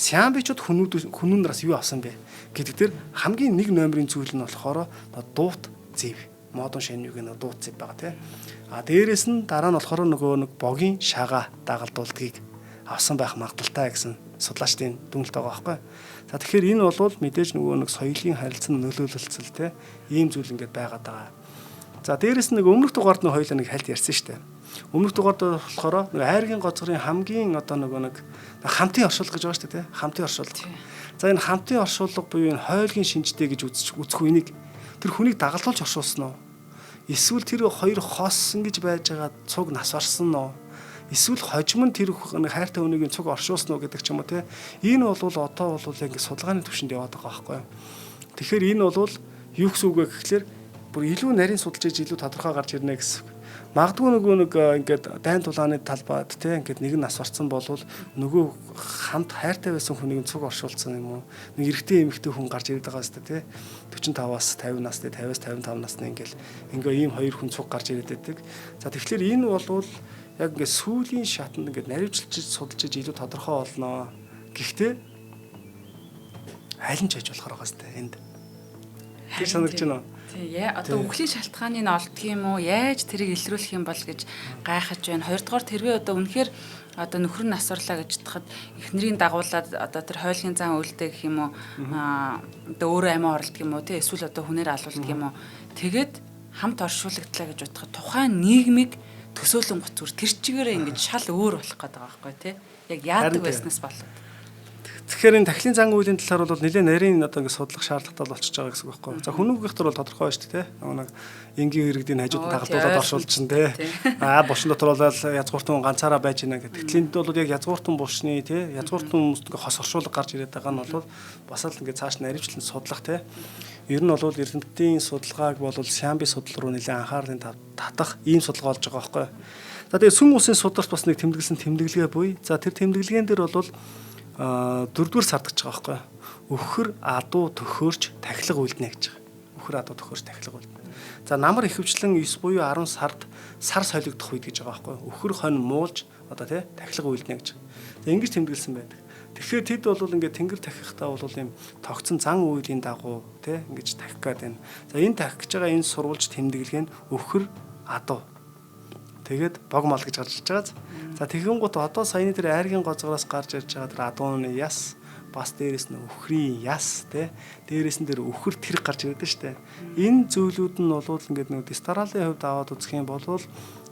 Сямбичууд хүмүүн нараас юу авсан бэ гэдэг дээр хамгийн нэг номерын зүйл нь болохоор дуут зэв. Модон шаньюг нь дуут зэв байгаа тий. А дээрэс нь дараа нь болохоор нөгөө нэг богийн шагаа дагалдуулдгийг авсан байх магадaltaй гэсэн судлаачдын дүгнэлт байгаа байхгүй. За тэгэхээр энэ бол мэдээж нөгөө нэг соёлын харилцан нөлөөлөлцөл те ийм зүйл ингээд байгаад байгаа. За дээрэс нь нэг өмнөх дугаард нэг хоёулаа нэг хальт ярьсан шүү дээ. Өмнөх дугаард болохоор нэг айргийн гоцгорын хамгийн одоо нөгөө нэг хамтын оршуулга гэж байгаа шүү дээ те хамтын оршуулга. За энэ хамтын оршуулга буюу энэ хойлгийн шинжтэй гэж үзэх үнийг тэр хүнийг дагалдуулж оршуулсан уу? Эсвэл тэр хоёр хос ингэж байж байгаа цуг нас барсан уу? Эсвэл хожим нь тэр нэг хайртай хүнийг цуг оршуулсан уу гэдэг ч юм уу те. Энэ бол одоо бол яг ингэ судалгааны түвшинд яваад байгаа байхгүй юу. Тэгэхээр энэ бол юу гэсэн үг вэ гэхлээр бүр илүү нарийн судалж иж илүү тодорхой гарч ирнэ гэсэн үг. Магадгүй нөгөө нэг ингээд дайн тулааны талбайд те ингээд нэг нь нас барсан болвол нөгөө хамт хайртай байсан хүнийг цуг оршуулсан юм уу? Нэг эрэгтэй эмэгтэй хүн гарч ирээд байгаа сте те 45-аас 50 насны 50-аас 55 насны ингээл ингээ ийм хоёр хүн цуг гарч ирээд байдаг. За тэгэхээр энэ болвол яг ингээд сүүлийн шатанд ингээд наривчлж судалж илүү тодорхой болно. Гэхдээ аль нь ч хийж болохоор байгаа сте энд. Тэр санагдаж байна уу? Тий, одоо үхлийн шалтгааныг нь олдох юм уу? Яаж тэрийг илрүүлэх юм бол гэж гайхаж байна. Хоёрдугаар тэрвээ одоо үнэхээр одоо нөхөр нь асуурлаа гэж бодоход эхнэрийн дагуулад одоо тэр хойлгийн зан үйлдэх гэх юм уу? Одоо өөрөө амиа орлдог юм уу? Тий, эсвэл одоо хүнээр алуулдаг юм уу? Тэгээд хамт оршуулагдлаа гэж бодоход тухайн нийгмийг төсөөлөн гоц зүр тэр чигээрээ ингэж шал өөр болох гэдэг байгаа байхгүй тий. Яг яадаг байснаас болоод. Тэгэхээр энэ тахилын зан үйлийн талаар бол нэлээд нарийн одоо ингэ судлах шаардлагатай болчихж байгаа гэсэн үг байхгүй. За хүмүүгийнх төр бол тодорхой байна шүү дээ, тий. Нэг энгийн иргэдийн хажууд нь тагалдуулаад оршуулчихна, тий. Аа булшин дотор бол язгууртан ганцаараа байж гинэ гэдэг. Гэтэл энд бол яг язгууртан булшны, тий, язгууртан хүмүүст ингэ хос оршуулга гарч ирээд байгаа нь бол бас л ингэ цааш наривчлан судлах, тий. Ер нь бол эрдэмтдийн судалгааг бол Сямби судлал руу нэлээд анхаарлын татах ийм судалгаа болж байгаа байхгүй. За тэгээ сүм усын сударт бас нэг тэмдэглэсэн тэмдэглэгээ буй. За тэр тэмдэглэгээн дээр бол дөрөвдүгээр сард гэж байгаа байхгүй. Өхөр адуу төхөөрч тахилга үлднэ гэж байгаа. Өхөр адуу төхөөрч тахилга үлднэ. За намар ихэвчлэн 9 буюу 10 сард сар солигдох үед гэж байгаа байхгүй. Өхөр хонь муулж одоо тий тахилга үлднэ гэж. За ингэж тэмдэглэсэн байдаг. Тэгэхээр тэд бол ингээд тэнгэр тахихтаа бол ийм тогтсон зан үйлийн дагуу тий ингэж тахих гээд байна. За энэ тахих гэж байгаа энэ сурвалж тэмдэглэгээ нь өхөр адуу. Тэгээд бог мал гэж гарч ирж байгаа. За тэгэнгүүт одоо саяны тэр айргийн гозгороос гарч ирж байгаа тэр адууны яс бас дээрэс нь өхрийн яс тий дээрэс нь тэр өхөр тэр гарч ирээд штэ. Энэ зүйлүүд нь бол ингээд нөгөө дистаралын хувьд аваад үзэх юм бол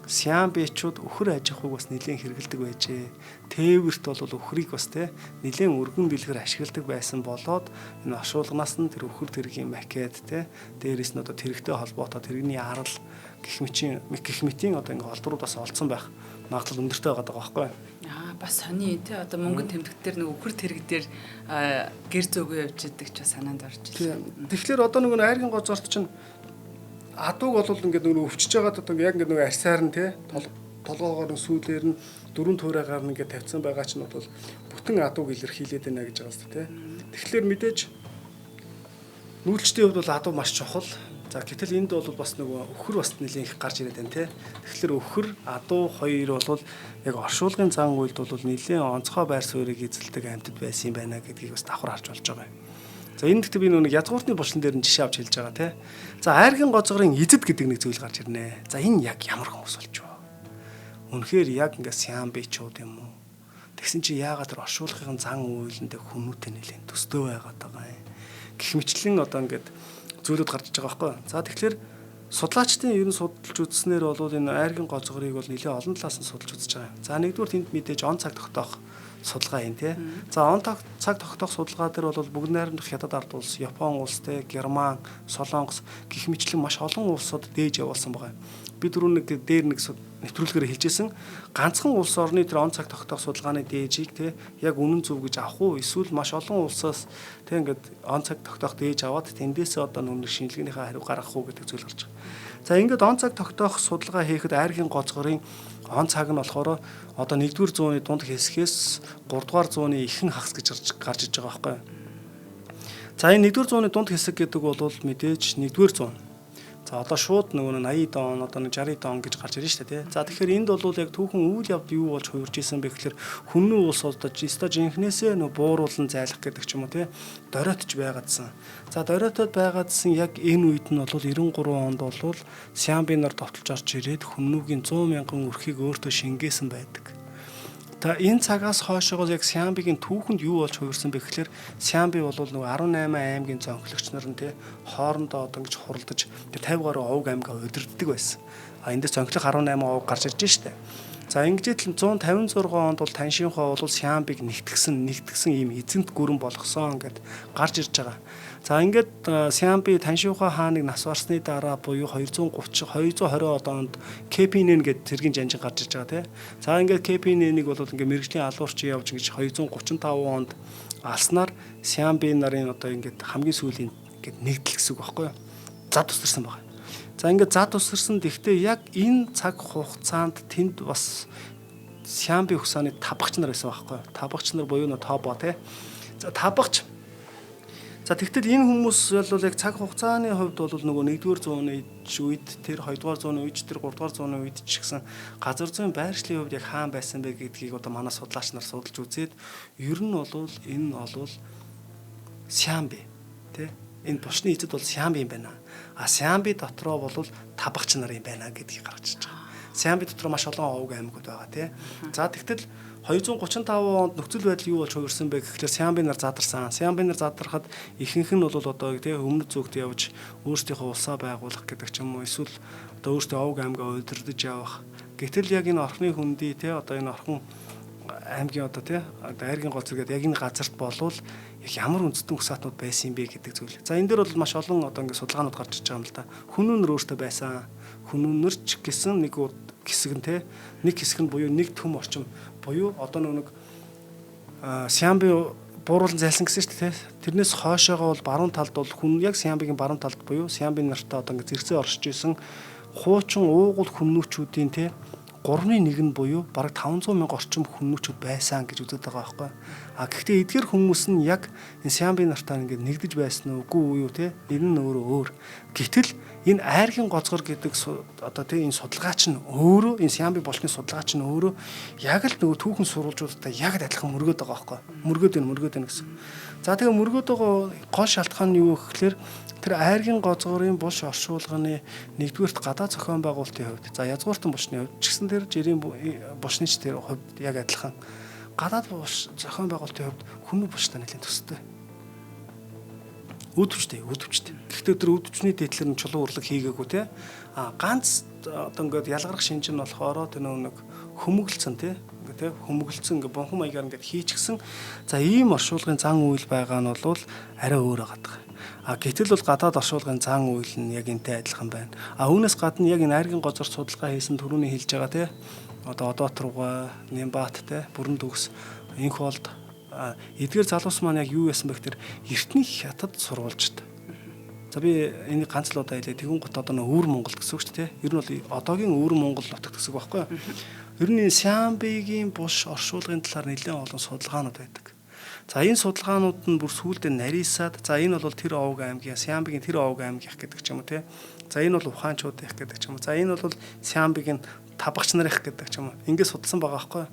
Сиамбичууд өхөр аж ахуйг бас нэлээд хэрэгэлдэг байжээ. Тээвэрт бол өхрийг бас тий нэлээд өргөн дэлгэр ашигладаг байсан болоод энэ оршуулганаас нь тэр өхөр тэргийн макет тий дээрэс нь одоо тэрэгтэй холбоотой тэрэгний арал гэх мэтийн гэх мэтийн одоо ингээ олдрууд бас олдсон байх магадлал өндөртэй байгаа байхгүй. Аа бас сони тий одоо мөнгөн тэмдэгт дээр нэг өхөр тэрэг дээр гэр зөөгөө явж идэг ч санаанд орж ирлээ. Тэгэхээр одоо нөгөө айргийн гозорт чинь адууг бол ингээд нөгөө өвчөж байгаад одоо яг ингээд нөгөө арьсаар нь тий толгоогоор нь сүүлээр нь дөрвөн туурайгаар нь ингээд тавьсан байгаа чинь бол бүтэн адууг илэрхийлээд байна гэж байгаа юм тий. Тэгэхээр мэдээж нүүлчдийн хувьд бол адуу маш чухал. За гэтэл энд бол бас нөгөө өхөр бас нэлээн их гарч ирээд байна тий. Тэгэхээр өхөр адуу хоёр бол яг оршуулгын зан үйлд бол нэлээн онцгой байр суурийг эзэлдэг амьтад байсан юм байна гэдгийг бас давхар харж болж байгаа юм. За энэ гэхдээ би нөгөө язгууртны булшин дээр нь жишээ авч хэлж байгаа тий. За айргийн гозгорын эзэд гэдэг нэг зүйл гарч ирнэ. За энэ яг ямар хүмүүс болж вэ? Үнэхээр яг ингээ сямбичууд юм уу? Тэгсэн чи яагаад тэр оршуулгын зан үйлэндээ хүмүүтэй нэлээн төстөө байгаад байгаа юм. Гэх мэтлэн одоо ингээд зүйлүүд гарч иж байгаа байхгүй. За тэгэхээр судлаачдын ер нь судалж үзснээр бол энэ айргийн гозгорыг бол нэлээд олон талаас нь судалж үзэж байгаа юм. За нэгдүгээр тэнд мэдээж он цаг тогтоох судалгаа юм тий. За он цаг тогтоох судалгаа дээр бол бүгд найрамдах Хятад ард улс, Япон улс тий, Герман, Солонгос гэх мэтлэн маш олон улсууд дээж явуулсан байгаа юм. Би түрүү нэг дээр нэг нэвтрүүлгээр хэлжсэн ганцхан улс орны тэр он цаг тогтоох судалгааны дээжийг тий яг үнэн зөв гэж авах уу эсвэл маш олон улсаас тий ингээд он цаг тогтоох дээж аваад тэндээсээ одоо нүг шинжилгээнийхээ хариу гаргах уу гэдэг зүйл гарч байгаа. За ингээд он цаг тогтоох судалгаа хийхэд айргийн гозгорын он цаг нь болохоор одоо 1-р зууны дунд хэсгээс 3-р зууны ихэнх хагас гэж гарч иж байгаа байхгүй. За энэ 1-р зууны дунд хэсэг гэдэг бол мэдээж 1-р зуун. За одоо шууд нөгөө 80 он одоо нэг 60 он гэж гарч ирнэ шүү дээ тий. За тэгэхээр энд бол яг түүхэн үйл явдал юу болж хувирж исэн бэ гэхээр хүмүүн улс одоо жиста жинхнээсээ нөгөө бууруулан зайлах гэдэг ч юм уу тий. Доройтж байгаадсан. За доройтод байгаадсан яг энэ үед нь бол 93 онд бол Сямби нар довтолж орж ирээд хүмүүгийн 100 мянган өрхийг өөртөө шингээсэн байдаг. Та энэ цагаас хойшоогоо яг Сямбигийн түүхэнд юу болж хувирсан бэ гэхээр Сямби бол нөгөө 18 аймгийн зонхлогч нар нь тий хоорондоо одоо ингэж хуралдаж 50 гаруй овг аймгаа удирддаг байсан. А эндээс зонхлох 18 овг гарч ирж штэ. За ингэж л 156 онд бол Таншинхоо бол Сямбиг нэгтгсэн ийм эзэнт гүрэн болгосон гэд гарч ирж байгаа. За ингээд Сямби Таншинхоо хааныг нас барсны дараа буюу 230 220 онд Кепинэн гэд цэргийн жанжин гарч ирж байгаа тий. За ингээд Кепинэнийг бол ингээд мэрэгжлийн алуурч явж ингэж 235 онд алснаар Сямби нарын одоо ингээд хамгийн сүүлийн ингээд нэгдэл гэсэн үг байхгүй юу? Зад тусарсан байгаа. За ингээд зад тусарсан. Гэхдээ яг энэ цаг хугацаанд тэнд бас Сямби хөсөөний табагч нар байсан байхгүй юу? Табагч нар буюу нөө тобо тий. За табагч. За тэгтэл энэ хүмүүс бол яг цаг хугацааны хувьд бол нөгөө 1-р зууны үед тэр 2-р зууны үед тэр 3-р зууны үед ч гэсэн газар зүйн байршлын хувьд яг хаан байсан бэ гэдгийг одоо манай судлаач нар судалж үзээд ер нь бол энэ бол Сямби тий Энэ булшны эзэд бол Сиамби юм байна. А Сиамби дотроо бол табагч нар юм байна гэдгийг гаргаж ирж байгаа. Сиамби дотроо маш олон овг аймагуд байгаа тий. За тэгтэл 235 онд нөхцөл байдал юу болж хувирсан бэ гэхлээр Сиамби нар задарсан. Сиамби нар задрахад ихэнх нь бол одоо тий өмнөд зүгт явж өөрсдийнхөө улсаа байгуулах гэдэг ч юм уу, эсвэл одоо өөрсдөө овг аймгаа удирдах явах. Гэтэл яг энэ орхны хүндий тий одоо энэ орхон аймгийн одоо тий одоо айргийн гол зэрэгэд яг энэ газарт болвол яг ямар үндэстэн угсаатнууд байсан юм бэ гэдэг зүйл. За энэ дээр бол маш олон одоо ингээд судалгаанууд гарч иж байгаа юм л да. Хүмүүнэр өөртөө байсан. Хүмүүнэр ч гэсэн нэг хэсэг нь тий нэг хэсэг нь буюу нэг төм орчим буюу одоо нэг Сиамби бууруулан зайлсан гэсэн шүү дээ. Тэрнээс хойшоогоо бол баруун талд бол хүн яг Сиамбигийн баруун талд буюу Сиамби нартай одоо ингээд зэрэгцээ оршиж исэн хуучин уугуул хүмүүчүүдийн тий 3-ны 1 нь буюу бараг 500 мянга орчим хүмүүчүүд байсан гэж үздэг байгаа байхгүй. А гэхдээ эдгээр хүмүүс нь яг энэ Сиамби нартай ингээд нэгдэж байсан уу, үгүй юу те? Энэ нь өөрөө өөр. Гэтэл энэ айргийн гоцгор гэдэг одоо те энэ судалгаач нь өөрөө энэ Сиамби булшны судалгаач нь өөрөө яг л нөгөө түүхэн сурвалжуудтай яг л адилхан мөргөөд байгаа байхгүй. Мөргөөд байна гэсэн. За тэгээ мөргөөд байгаа гол шалтгаан нь юу гэхээр тэр айргийн гозгорын булш оршуулганы нэгдүгээрт гадаа зохион байгуулалтын хувьд, за язгууртан булшны хувьд ч гэсэн тэр жирийн булшны ч тэр хувьд яг адилхан гадаад булш зохион байгуулалтын хувьд хүмүү булштай нэлээд төстэй. Үүдвчтэй. Гэхдээ тэр үүдвчний дээдлэр нь чулуу урлаг хийгээгүй те. А ганц одоо ингээд ялгарх шинж нь болохоор тэр нэг хөмөглөцөн те. Ингээд те хөмөглөцөн ингээд бунхан маягаар ингээд хийчихсэн. За ийм оршуулгын зан үйл байгаа нь бол арай өөр байгаа. А гэтэл бол гадаад оршуулгын зан үйл нь яг энтэй адилхан байна. А үүнээс гадна яг энэ айргийн гозор судалгаа хийсэн түрүүний хэлж байгаа те. Одоо Одоот руугаа, Нямбат те, Бүрэн төгс, инх болд эдгээр залуус маань яг юу яасан бэ гэхээр эртний хятад сурвалжид. За би энийг ганц л удаа хэлээ. Тэгүн гот одоо нөө өвөр Монголд гэсэн үг шүү дээ. Ер нь бол одоогийн өвөр Монгол нутагт гэсэн үг байхгүй юу? Ер нь энэ Сиамбигийн булш оршуулгын талаар нэлээд олон судалгаанууд байдаг. За энэ судалгаанууд нь бүр сүүлдээ нарийсаад за энэ бол тэр овг аймгийн Сиамбигийн тэр овг аймгийнх гэдэг ч юм уу те. За энэ бол ухаанчуудынх гэдэг ч юм уу. За энэ бол Сиамбигийн табагч нарынх гэдэг ч юм уу. Ингээд судалсан байгаа байхгүй юу?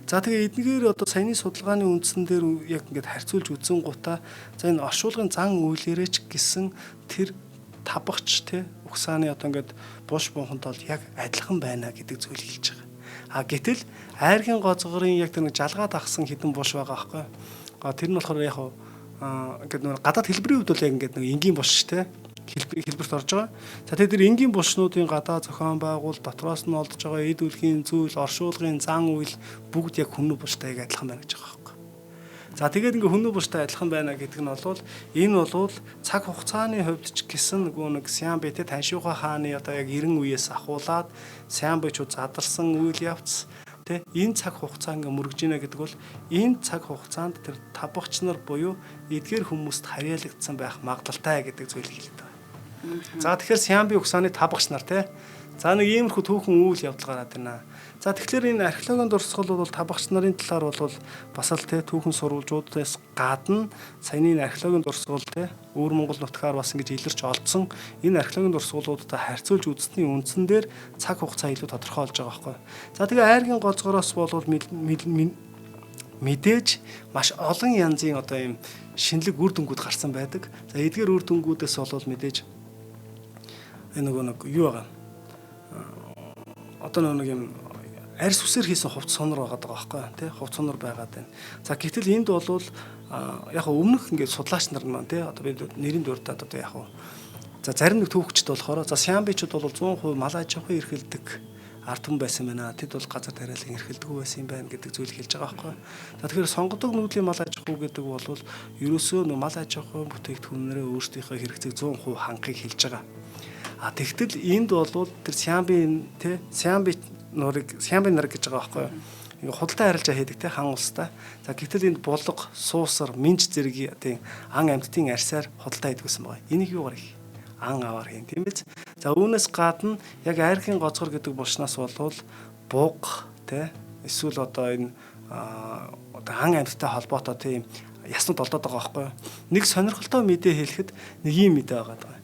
За тэгээ эднгээр одоо саяны судалгааны үндсэн дээр яг ингээд харьцуулж үзэн гутаа за энэ оршуулгын зан үйлээрээ ч гэсэн тэр табагч те угсааны одоо ингээд булш бунхантай бол яг адилхан байна гэдэг зүйл хэлж байгаа. А гэтэл айргийн гозгорын яг тэр нэг жалгаа дагсан хідэн булш байгаа байхгүй юу? А тэр нь болохоор яг ингээд нэг гадаад хэлбэрийн хувьд бол яг ингээд нэг энгийн булш те хэлбэрт орж байгаа. За тэгээд тэр энгийн булшнуудын гадаа зохион байгуул дотроос нь олдож байгаа эд үлгийн зүйл, оршуулгын зан үйл бүгд яг хүмүү булштай яг адилхан байна гэж байгаа байхгүй. За тэгээд ингээ хүмүү булштай адилхан байна гэдэг нь бол энэ бол цаг хугацааны хувьд ч гэсэн нөгөө нэг Сиамби те Таншиуха хааны одоо яг 90 үеэс ахуулаад Сиамбичууд задарсан үйл явц тэ энэ цаг хугацаа ингээ мөргөж гинэ гэдэг бол энэ цаг хугацаанд тэр табагч нар буюу эдгээр хүмүүст харьяалагдсан байх магадлалтай гэдэг зүйлийг хэлдэг байгаа. За тэгэхээр Сиамби угсааны табагч нар те. За нэг иймэрхүү түүхэн үйл явдал гараад ирнэ. За тэгэхээр энэ археологийн дурсгал бол табагч нарын талаар бол бас л те түүхэн сурвалжуудаас гадна саяны энэ археологийн дурсгал те өвөр Монгол нутгаар бас ингэж илэрч олдсон энэ археологийн дурсгалуудтай харьцуулж үзсний үндсэн дээр цаг хугацаа илүү тодорхой болж байгаа байхгүй. За тэгээ айргийн гозгороос бол мэдээж маш олон янзын одоо ийм шинэлэг үр дүнгууд гарсан байдаг. За эдгээр үр дүнгуудээс бол мэдээж энэ нөгөө нэг юу байгаа. Одоо нөгөө нэг юм арьс үсээр хийсэн хувц сунар байгаа даа байхгүй тий хувц сунар байгаад байна. За гэтэл энд бол яг өмнөх ингээд судлаач нар маань тий одоо би нэрийн дурдаад одоо яг за зарим нэг түүхчд болохоор за Сиамбичуд бол 100% мал аж ахуй эрхэлдэг ард түмэн байсан байна. Тэд бол газар тариалан эрхэлдэггүй байсан юм байна гэдэг зүйлийг хэлж байгаа байхгүй. За тэгэхээр сонгодог нүүдлийн мал аж ахуй гэдэг бол ерөөсөө нөө мал аж ахуйн бүтээгдэхүүнээрээ өөрсдийнхөө хэрэгцээг 100% хангахыг хэлж байгаа. А тэгтэл энд бол тэр Сиамбийн тий Сиамби нурыг Сиамби нар гэж байгаа байхгүй юу? Ингээ худалдаа харилцаа хийдэг те хан улстай. За гэтэл энд булга, суусар, минж зэрэг тийм ан амьтдын арьсаар худалдаа хийдэг гэсэн байгаа. Энийг юугаар их ан аваар хийн тийм биз? За үүнээс гадна яг айрхийн гоцгор гэдэг булшнаас болвол буг те эсвэл одоо энэ одоо ан амьттай холбоотой тийм яснууд олдоод байгаа байхгүй юу? Нэг сонирхолтой мэдээ хэлэхэд нэг юм мэдээ байгаа даа.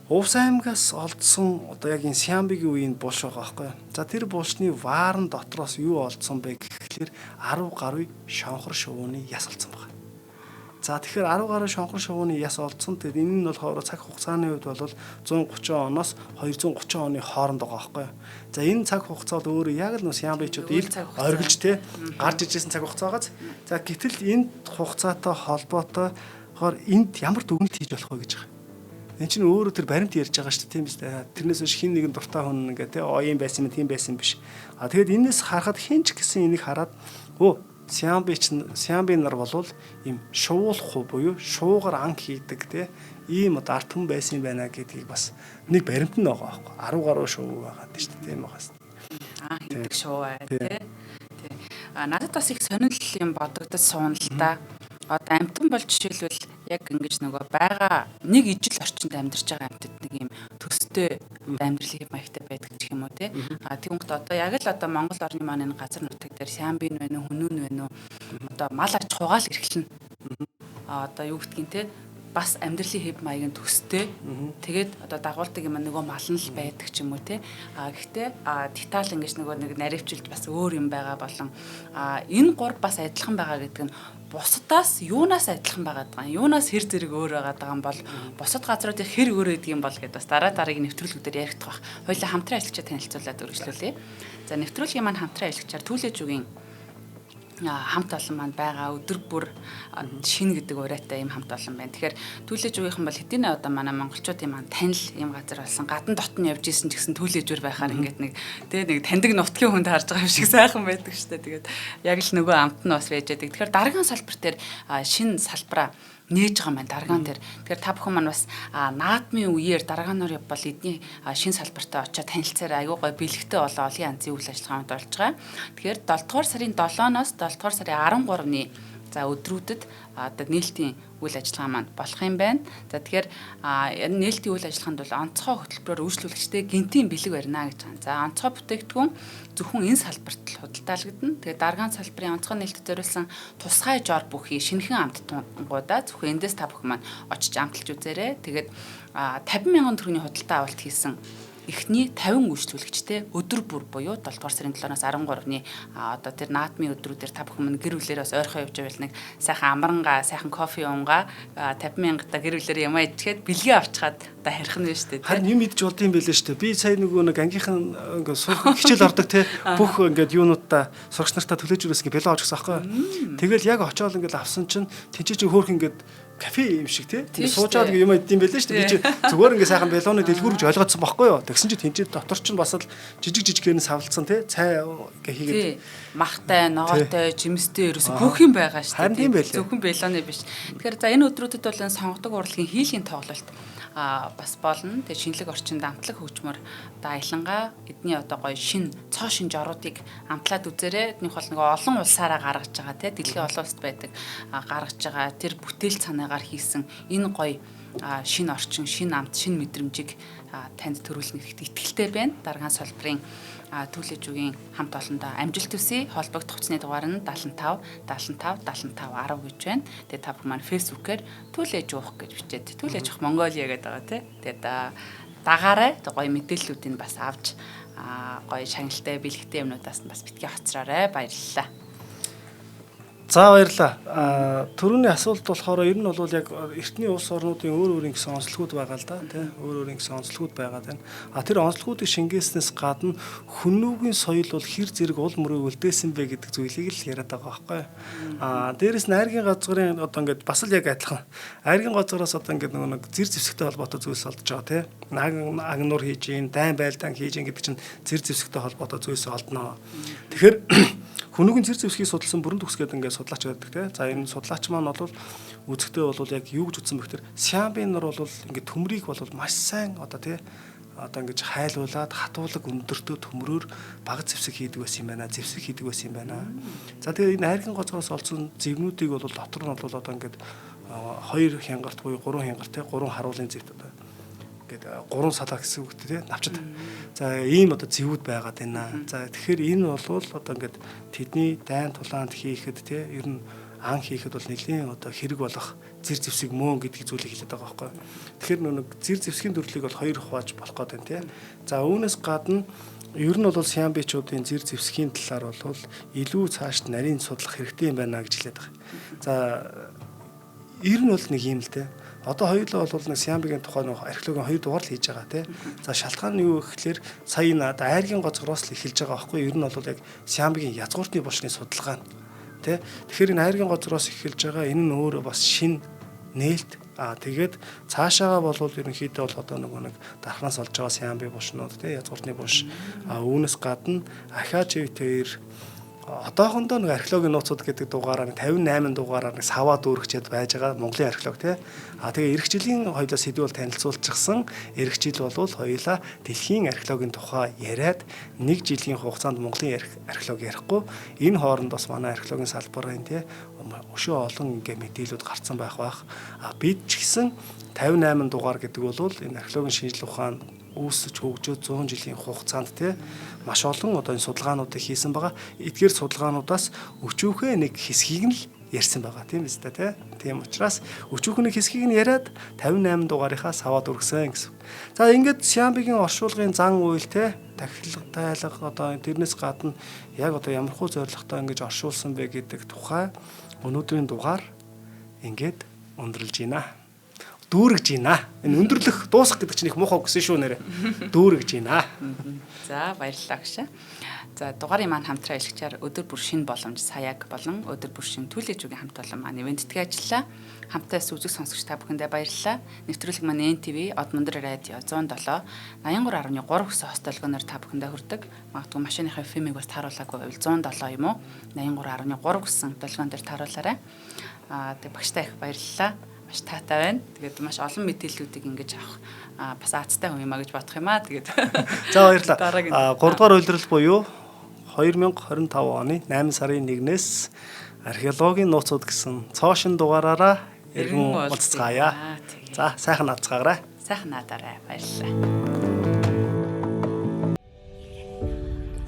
Увс аймгаас олдсон одоо яг энэ Сиамбигийн үеийн булш байгаа байхгүй. За тэр булшны ваарн дотроос юу олдсон бэ гэхлээр 10 гаруй шонхор шувууны яс олдсон байгаа. За тэгэхээр 10 гаруй шонхор шувууны яс олдсон. Тэгээд энэ нь болохоор цаг хугацааны хувьд бол 130 оноос 230 оны хооронд байгаа байхгүй юу. За энэ цаг хугацаа бол өөрөө яг л сиамбичууд ил оргилж те гарч ижсэн цаг хугацаагаас. За гэтэл энэ хугацаатай холбоотой хоор энд ямар дүгнэлт хийж болох вэ гэж байгаа. Энд чинь өөрөө тэр баримт ярьж байгаа шүү дээ, тийм биз дээ. Тэрнээс биш хин нэгэн дуртай хүн ингээ те оён байсан юм, тийм байсан биш. А тэгээд энэс харахад хин ч гэсэн энийг хараад Сиамби чинь Сиамби нар болвол ийм шуулах уу буюу шуугаар анх хийдэг те ийм одоо ард түмэн байсан юм байна гэдгийг бас нэг баримт нь байгаа байхгүй 10 гаруй шуу байгаа шүү дээ, тийм байгаас. Анх хийдэг шуу бай те. Тий. А надад бас их сонирхол юм бодогдож суuna л да. Одоо амьтан бол жишээлбэл яг ингэж нөгөө байгаа нэг ижил орчинд амьдарч байгаа амьтад нэг юм төстэй амьдралын хэв маягтай байдаг гэх юм уу те. А тэгвэл одоо яг л одоо Монгол орны маань энэ газар нутаг дээр Сиамбин байна уу, Хүнүүн байна уу, одоо мал аж ахуйгаа л эрхлэнэ. А одоо юу гэдгийг те бас амьдралын хэв маяг нь төстэй. Тэгээд одоо дагуулдаг юм нөгөө мал нь л байдаг ч юм уу те. А гэхдээ деталь ингэж нөгөө нэг наривчилж бас өөр юм байгаа болон энэ гур бас адилхан байгаа гэдэг нь бусдаас юунаас адилхан байгаад байгаа юм, юунаас хэр зэрэг өөр байгаад байгаа юм бол бусад газруудын хэр өөр байдаг юм бол гэдээ бас дараа дараагийн нэвтрүүлгүүдээр яригдах бах. Хоёулаа хамтран ажиллагчаа танилцуулаад үргэлжлүүлье. За нэвтрүүлгийн маань хамтран ажиллагчаар Түлээжүгийн хамт олон маань байгаа өдөр бүр шин гэдэг урайтай юм хамт олон байна. Тэгэхээр Түлээжүгийнхэн бол хэдийнэ одоо манай монголчуудын маань танил юм газар болсон. Гадна дотн явж исэн ч гэсэн Түлээжүр байхаар ингээд нэг тэ нэг таньдаг нутгийн хүнд харж байгаа юм шиг сайхан байдаг штэ. Тэгээд яг л нөгөө амт нь бас байж байдаг. Тэгэхээр дарган салбар дээр шин салбараа нээж байгаа юм байна даргаан дээр. Тэгэхээр та бүхэн маань бас наадмын үеэр даргаанаар явбал эдний шин салбартаа очиод танилцаарай. Айгуу гой бэлэгтэй болоо олон янзын үйл ажиллагаанууд болж байгаа. Тэгэхээр 7 дугаар сарын 7-оос 7 дугаар сарын 13-ны за өдрүүдэд одоо нээлтийн үйл ажиллагаа маань болох юм байна. За тэгэхээр энэ нээлтийн үйл ажиллагаанд бол онцгой хөтөлбөрөөр үйлчлүүлэгчтэй гинтийн бэлэг барина гэж байгаа. За онцгой бүтээгдэхүүн зөвхөн энэ салбарт л худалдаалагдана. Тэгээд даргаан салбарын онцгой нээлттэд зориулсан тусгай жор бүхий шинэхэн амттангуудаа зөвхөн эндээс та бүхэн маань очиж амталж үзээрэй. Тэгээд 50 мянган төгрөгийн худалдаа авалт хийсэн эхний 50 үйлчлүүлэгчтэй өдөр бүр буюу 7 дугаар сарын 7-оос 13-ны одоо тэр наадмын өдрүүдээр та бүхэн мань гэр бүлээрээ бас ойрхон явж байвал нэг сайхан амрангаа, сайхан кофе уунгаа 50 мянгата гэр бүлээрээ юм ичгээд бэлгээ авчгаад одоо харих нь шүү дээ. Харин юм идэж болд юм байлээ шүү дээ. Би сая нөгөө нэг ангийнхан ингээ сурах хичээл ордог те бүх ингээд юунуудаа сурагч нартаа төлөөж өрөөс ингээ бэлээ авч гисэн аахгүй. Тэгэл яг очиод ингээд авсан чинь тэнцээ чи хөөх ингээд кафе юм шиг тий. Суужаад юм идэм байлээ шүү дээ. Би чи зүгээр ингээ сайхан бэлооны дэлгүүр гэж ойлгоцсон байхгүй юу. Тэгсэн чи тэнцээ дотор чинь бас л жижиг жижигээр нь савлцсан тий. Цай ингээ хийгээд махтай, ногоотой, жимстэй ерөөсө бүх юм байгаа шүү дээ. Зөвхөн бэлооны биш. Тэгэхээр за энэ өдрүүдэд бол энэ сонгодог урлагийн хийлийн тоглолт бас болно. Тэгээ шинэлэг орчинд амтлаг хөгжмөр одоо аялангаа эдний одоо гоё шин цоо шин жоруудыг амтлаад үзээрэй. Эднийх бол нөгөө олон улсаараа гаргаж байгаа тий дэлхийн олон улсад байдаг гаргаж байгаа тэр бүтээл цанаагаар хийсэн энэ гоё шин орчин, шин амт, шин мэдрэмжийг танд төрүүлнэ гэдэгт итгэлтэй байна. Даргаан салбарын Түлээжүгийн хамт олондоо амжилт хүсье. Холбогдох утасны дугаар нь 75 75 75 10 гэж байна. Тэгээ та бүхэн маань Facebook-ээр Түлээж уух гэж бичээд Түлээж уух Монголиа гэдэг байгаа тий. Тэгээд дагаарай гоё мэдээллүүдийг бас авч гоё шагналтай бэлэгтэй юмнуудаас нь бас битгий хоцроорой. Баярлалаа. За баярлалаа. Түрүүний асуулт болохоор ер нь бол яг эртний улс орнуудын өөр өөрийн гэсэн онцлогуд байгаа л да тий. Өөр өөрийн гэсэн онцлогуд байгаа тань. А тэр онцлогуудыг шингээснээс гадна хүннүүгийн соёл бол хэр зэрэг уул мөрийг үлдээсэн бэ гэдэг зүйлийг л яриад байгаа байхгүй. А дээрэс нь айргийн газрын одоо ингээд бас л яг адилхан. Айргийн газраас одоо ингээд нөгөө нэг зэр зэвсэгтэй холбоотой зүйлс олдож байгаа тий. Агнуур хийж гин, дайн байлдаан хийж гин гэдэг чинь зэр зэвсэгтэй холбоотой зүйлс олдноо. Тэгэхээр Хүмүүгийн зэр зэвсгийг судалсан бүрэн төгс гэдэг ингээд судлаач байдаг тий. За энэ судлаач маань бол үзэхдээ бол яг юу гэж үзсэн бэ гэхээр Сиамбын нар бол ингээд төмрийг бол маш сайн одоо тий одоо ингэж хайлуулад хатуулаг өндөртөө төмрөөр баг зэвсэг хийдэг байсан юм байна. Зэвсэг хийдэг байсан юм байна. За тэгээ энэ айргийн гоцгоос олдсон зэвнүүдийг бол дотор нь бол одоо ингээд хоёр хянгалт буюу гурван хянгалт тий гурван харуулын зэвт одоо ингээд гурван салаа гэсэн үг тий навчид. За ийм одоо зэвүүд байгаад байна. За тэгэхээр энэ бол одоо ингээд тэдний дайн тулаанд хийхэд тий ер нь ан хийхэд бол нэлийн одоо хэрэг болох зэр зэвсэг мөн гэдгийг зүйлийг хэлээд байгаа байхгүй. Тэгэхээр нэг зэр зэвсгийн төрлийг бол хоёр хувааж болох гээд байна тий. За үүнээс гадна ер нь бол сиамбичуудын зэр зэвсгийн талаар бол илүү цаашд нарийн судлах хэрэгтэй юм байна гэж хэлээд байгаа. За Ер нь бол нэг юм л те. Одоо хоёулаа бол нэг Сиамбигийн тухай нэг археологийн 2 дугаар л хийж байгаа те. За шалтгаан нь юу гэхлээр сая энэ айргийн гоцгороос л эхэлж байгаа байхгүй. Ер нь бол яг Сиамбигийн язгууртны булшны судалгаа те. Тэгэхээр энэ айргийн гоцгороос эхэлж байгаа энэ нь өөрөө бас шин нээлт. Тэгээд цаашаага болвол ерөнхийдөө бол одоо нөгөө нэг дархнаас олж байгаа Сиамби булшнууд те, язгууртны булш. Үүнээс гадна Ахиа Чивтээр одоохондоо нэг археологийн нууцуд гэдэг дугаараар 58 дугаараар нэг саваа дүүргчээд байж байгаа Монголын археолог тий. Тэгээ эх жилийн хоёулаа сэдв бол танилцуулчихсан. Эх жил бол хоёулаа дэлхийн археологийн тухай яриад нэг жилийн хугацаанд Монголын археолог ярихгүй. Энэ хооронд бас манай археологийн салбарын тий өшөө олон ингээ мэдээлүүд гарцсан байх бах. Бид ч гэсэн 58 дугаар гэдэг бол энэ археологийн шинжлэх ухаан үүсэж хөгжөөд 100 жилийн хугацаанд тий маш олон одоо энэ судалгаануудыг хийсэн байгаа. Эдгээр судалгаануудаас өчүүхээ нэг хэсгийг нь л ярьсан байгаа тийм биз дээ тий. Тийм учраас өчүүхэн нэг хэсгийг нь яриад 58 дугаарынхаа саваад үргэсэн гэсэн. За ингээд Сиамбигийн оршуулгын зан үйл тий тахилга тайлга одоо тэрнээс гадна яг одоо ямархуу зорилготой ингэж оршуулсан бэ гэдэг тухай өнөөдрийн дугаар ингээд өндөрлж байна. Дүүргэж байна. Энэ өндөрлөх дуусах гэдэг чинь их муухай гэсэн шүү нэрэ. Дүүргэж байна. За баярлалаа гүшээ. За дугаарын маань хамтран ажиллагчаар өдөр бүр шинэ боломж саяг болон өдөр бүр шинэ түлээжүүгийн хамт олон маань ивент тэтгэж ажиллаа. Хамтаас үзэг сонсогч та бүхэндээ баярлалаа. Нэвтрүүлэг маань NTV Од Мөндөр радио 107 83.3 гэсэн хост долгионоор та бүхэндээ хүрдэг. Магадгүй машиныхаа FM-ийг бас тааруулаагүй байвал 107 юм уу 83.3 гэсэн долгион дээр тааруулаарай. Тэг багштай их баярлалаа. Маш таатай байна. Тэгээд маш олон мэдээллүүдийг ингэж авах бас аацтай хүн юм а гэж бодох юм аа. Тэгээд за баярлалаа. 3 дугаар улирал буюу 2025 оны 8 сарын 1-ээс археологийн нууцуд гэсэн цоо шин дугаараараа эргэн уулзцгаая. За сайхан наацгаарай. Сайхан наадаарай. Баярлалаа.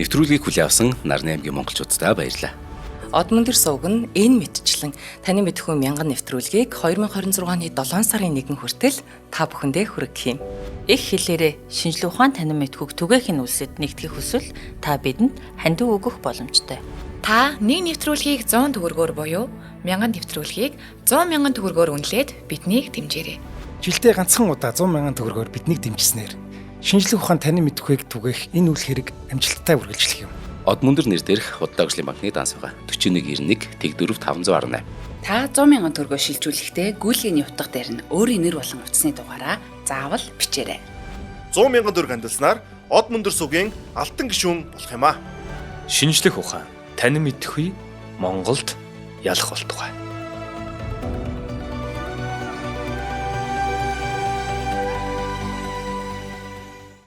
Нэвтрүүлгийг хүлээн авсан Нарны аймгийн монголчуудаа баярлалаа. Од мөндөр сувг нь энэ мэтчлэн таны мэдхүү мянган нэвтрүүлгийг 2026 оны 7 сарын 1 хүртэл та бүхэндээ хүргэх юм. Их хэлээрээ шинжлэх ухаан танин мэдхүйг түгээхийн үлсэд нэгтгэх хүсвэл та бидэнд хандив өгөх боломжтой. Та нэг нэвтрүүлгийг 100 төгрөгөөр буюу 1000 нэвтрүүлгийг 100 мянган төгрөгөөр үнэлээд биднийг дэмжээрэй. Жилдээ ганцхан удаа 100 мянган төгрөгөөр биднийг дэмжснээр шинжлэх ухаан танин мэдхүйг түгээх энэ үйл хэрэг амжилттай үргэлжлэх юм. Од мөндөр нэр дээрх Худалдаа хөгжлийн банкны данс байгаа. 4191 Тэг4 518. Та 100 мянган төгрөгөөр шилжүүлэхдээ гүйлгээний утга дээр нь өөрийн нэр болон утасны дугаараа заавал бичээрэй. 100 мянган төгрөг хандилснаар Од мөндөр сувгийн алтан гишүүн болох юм аа. Шинжлэх ухаан танин мэдхүй Монголд ялах болтугай.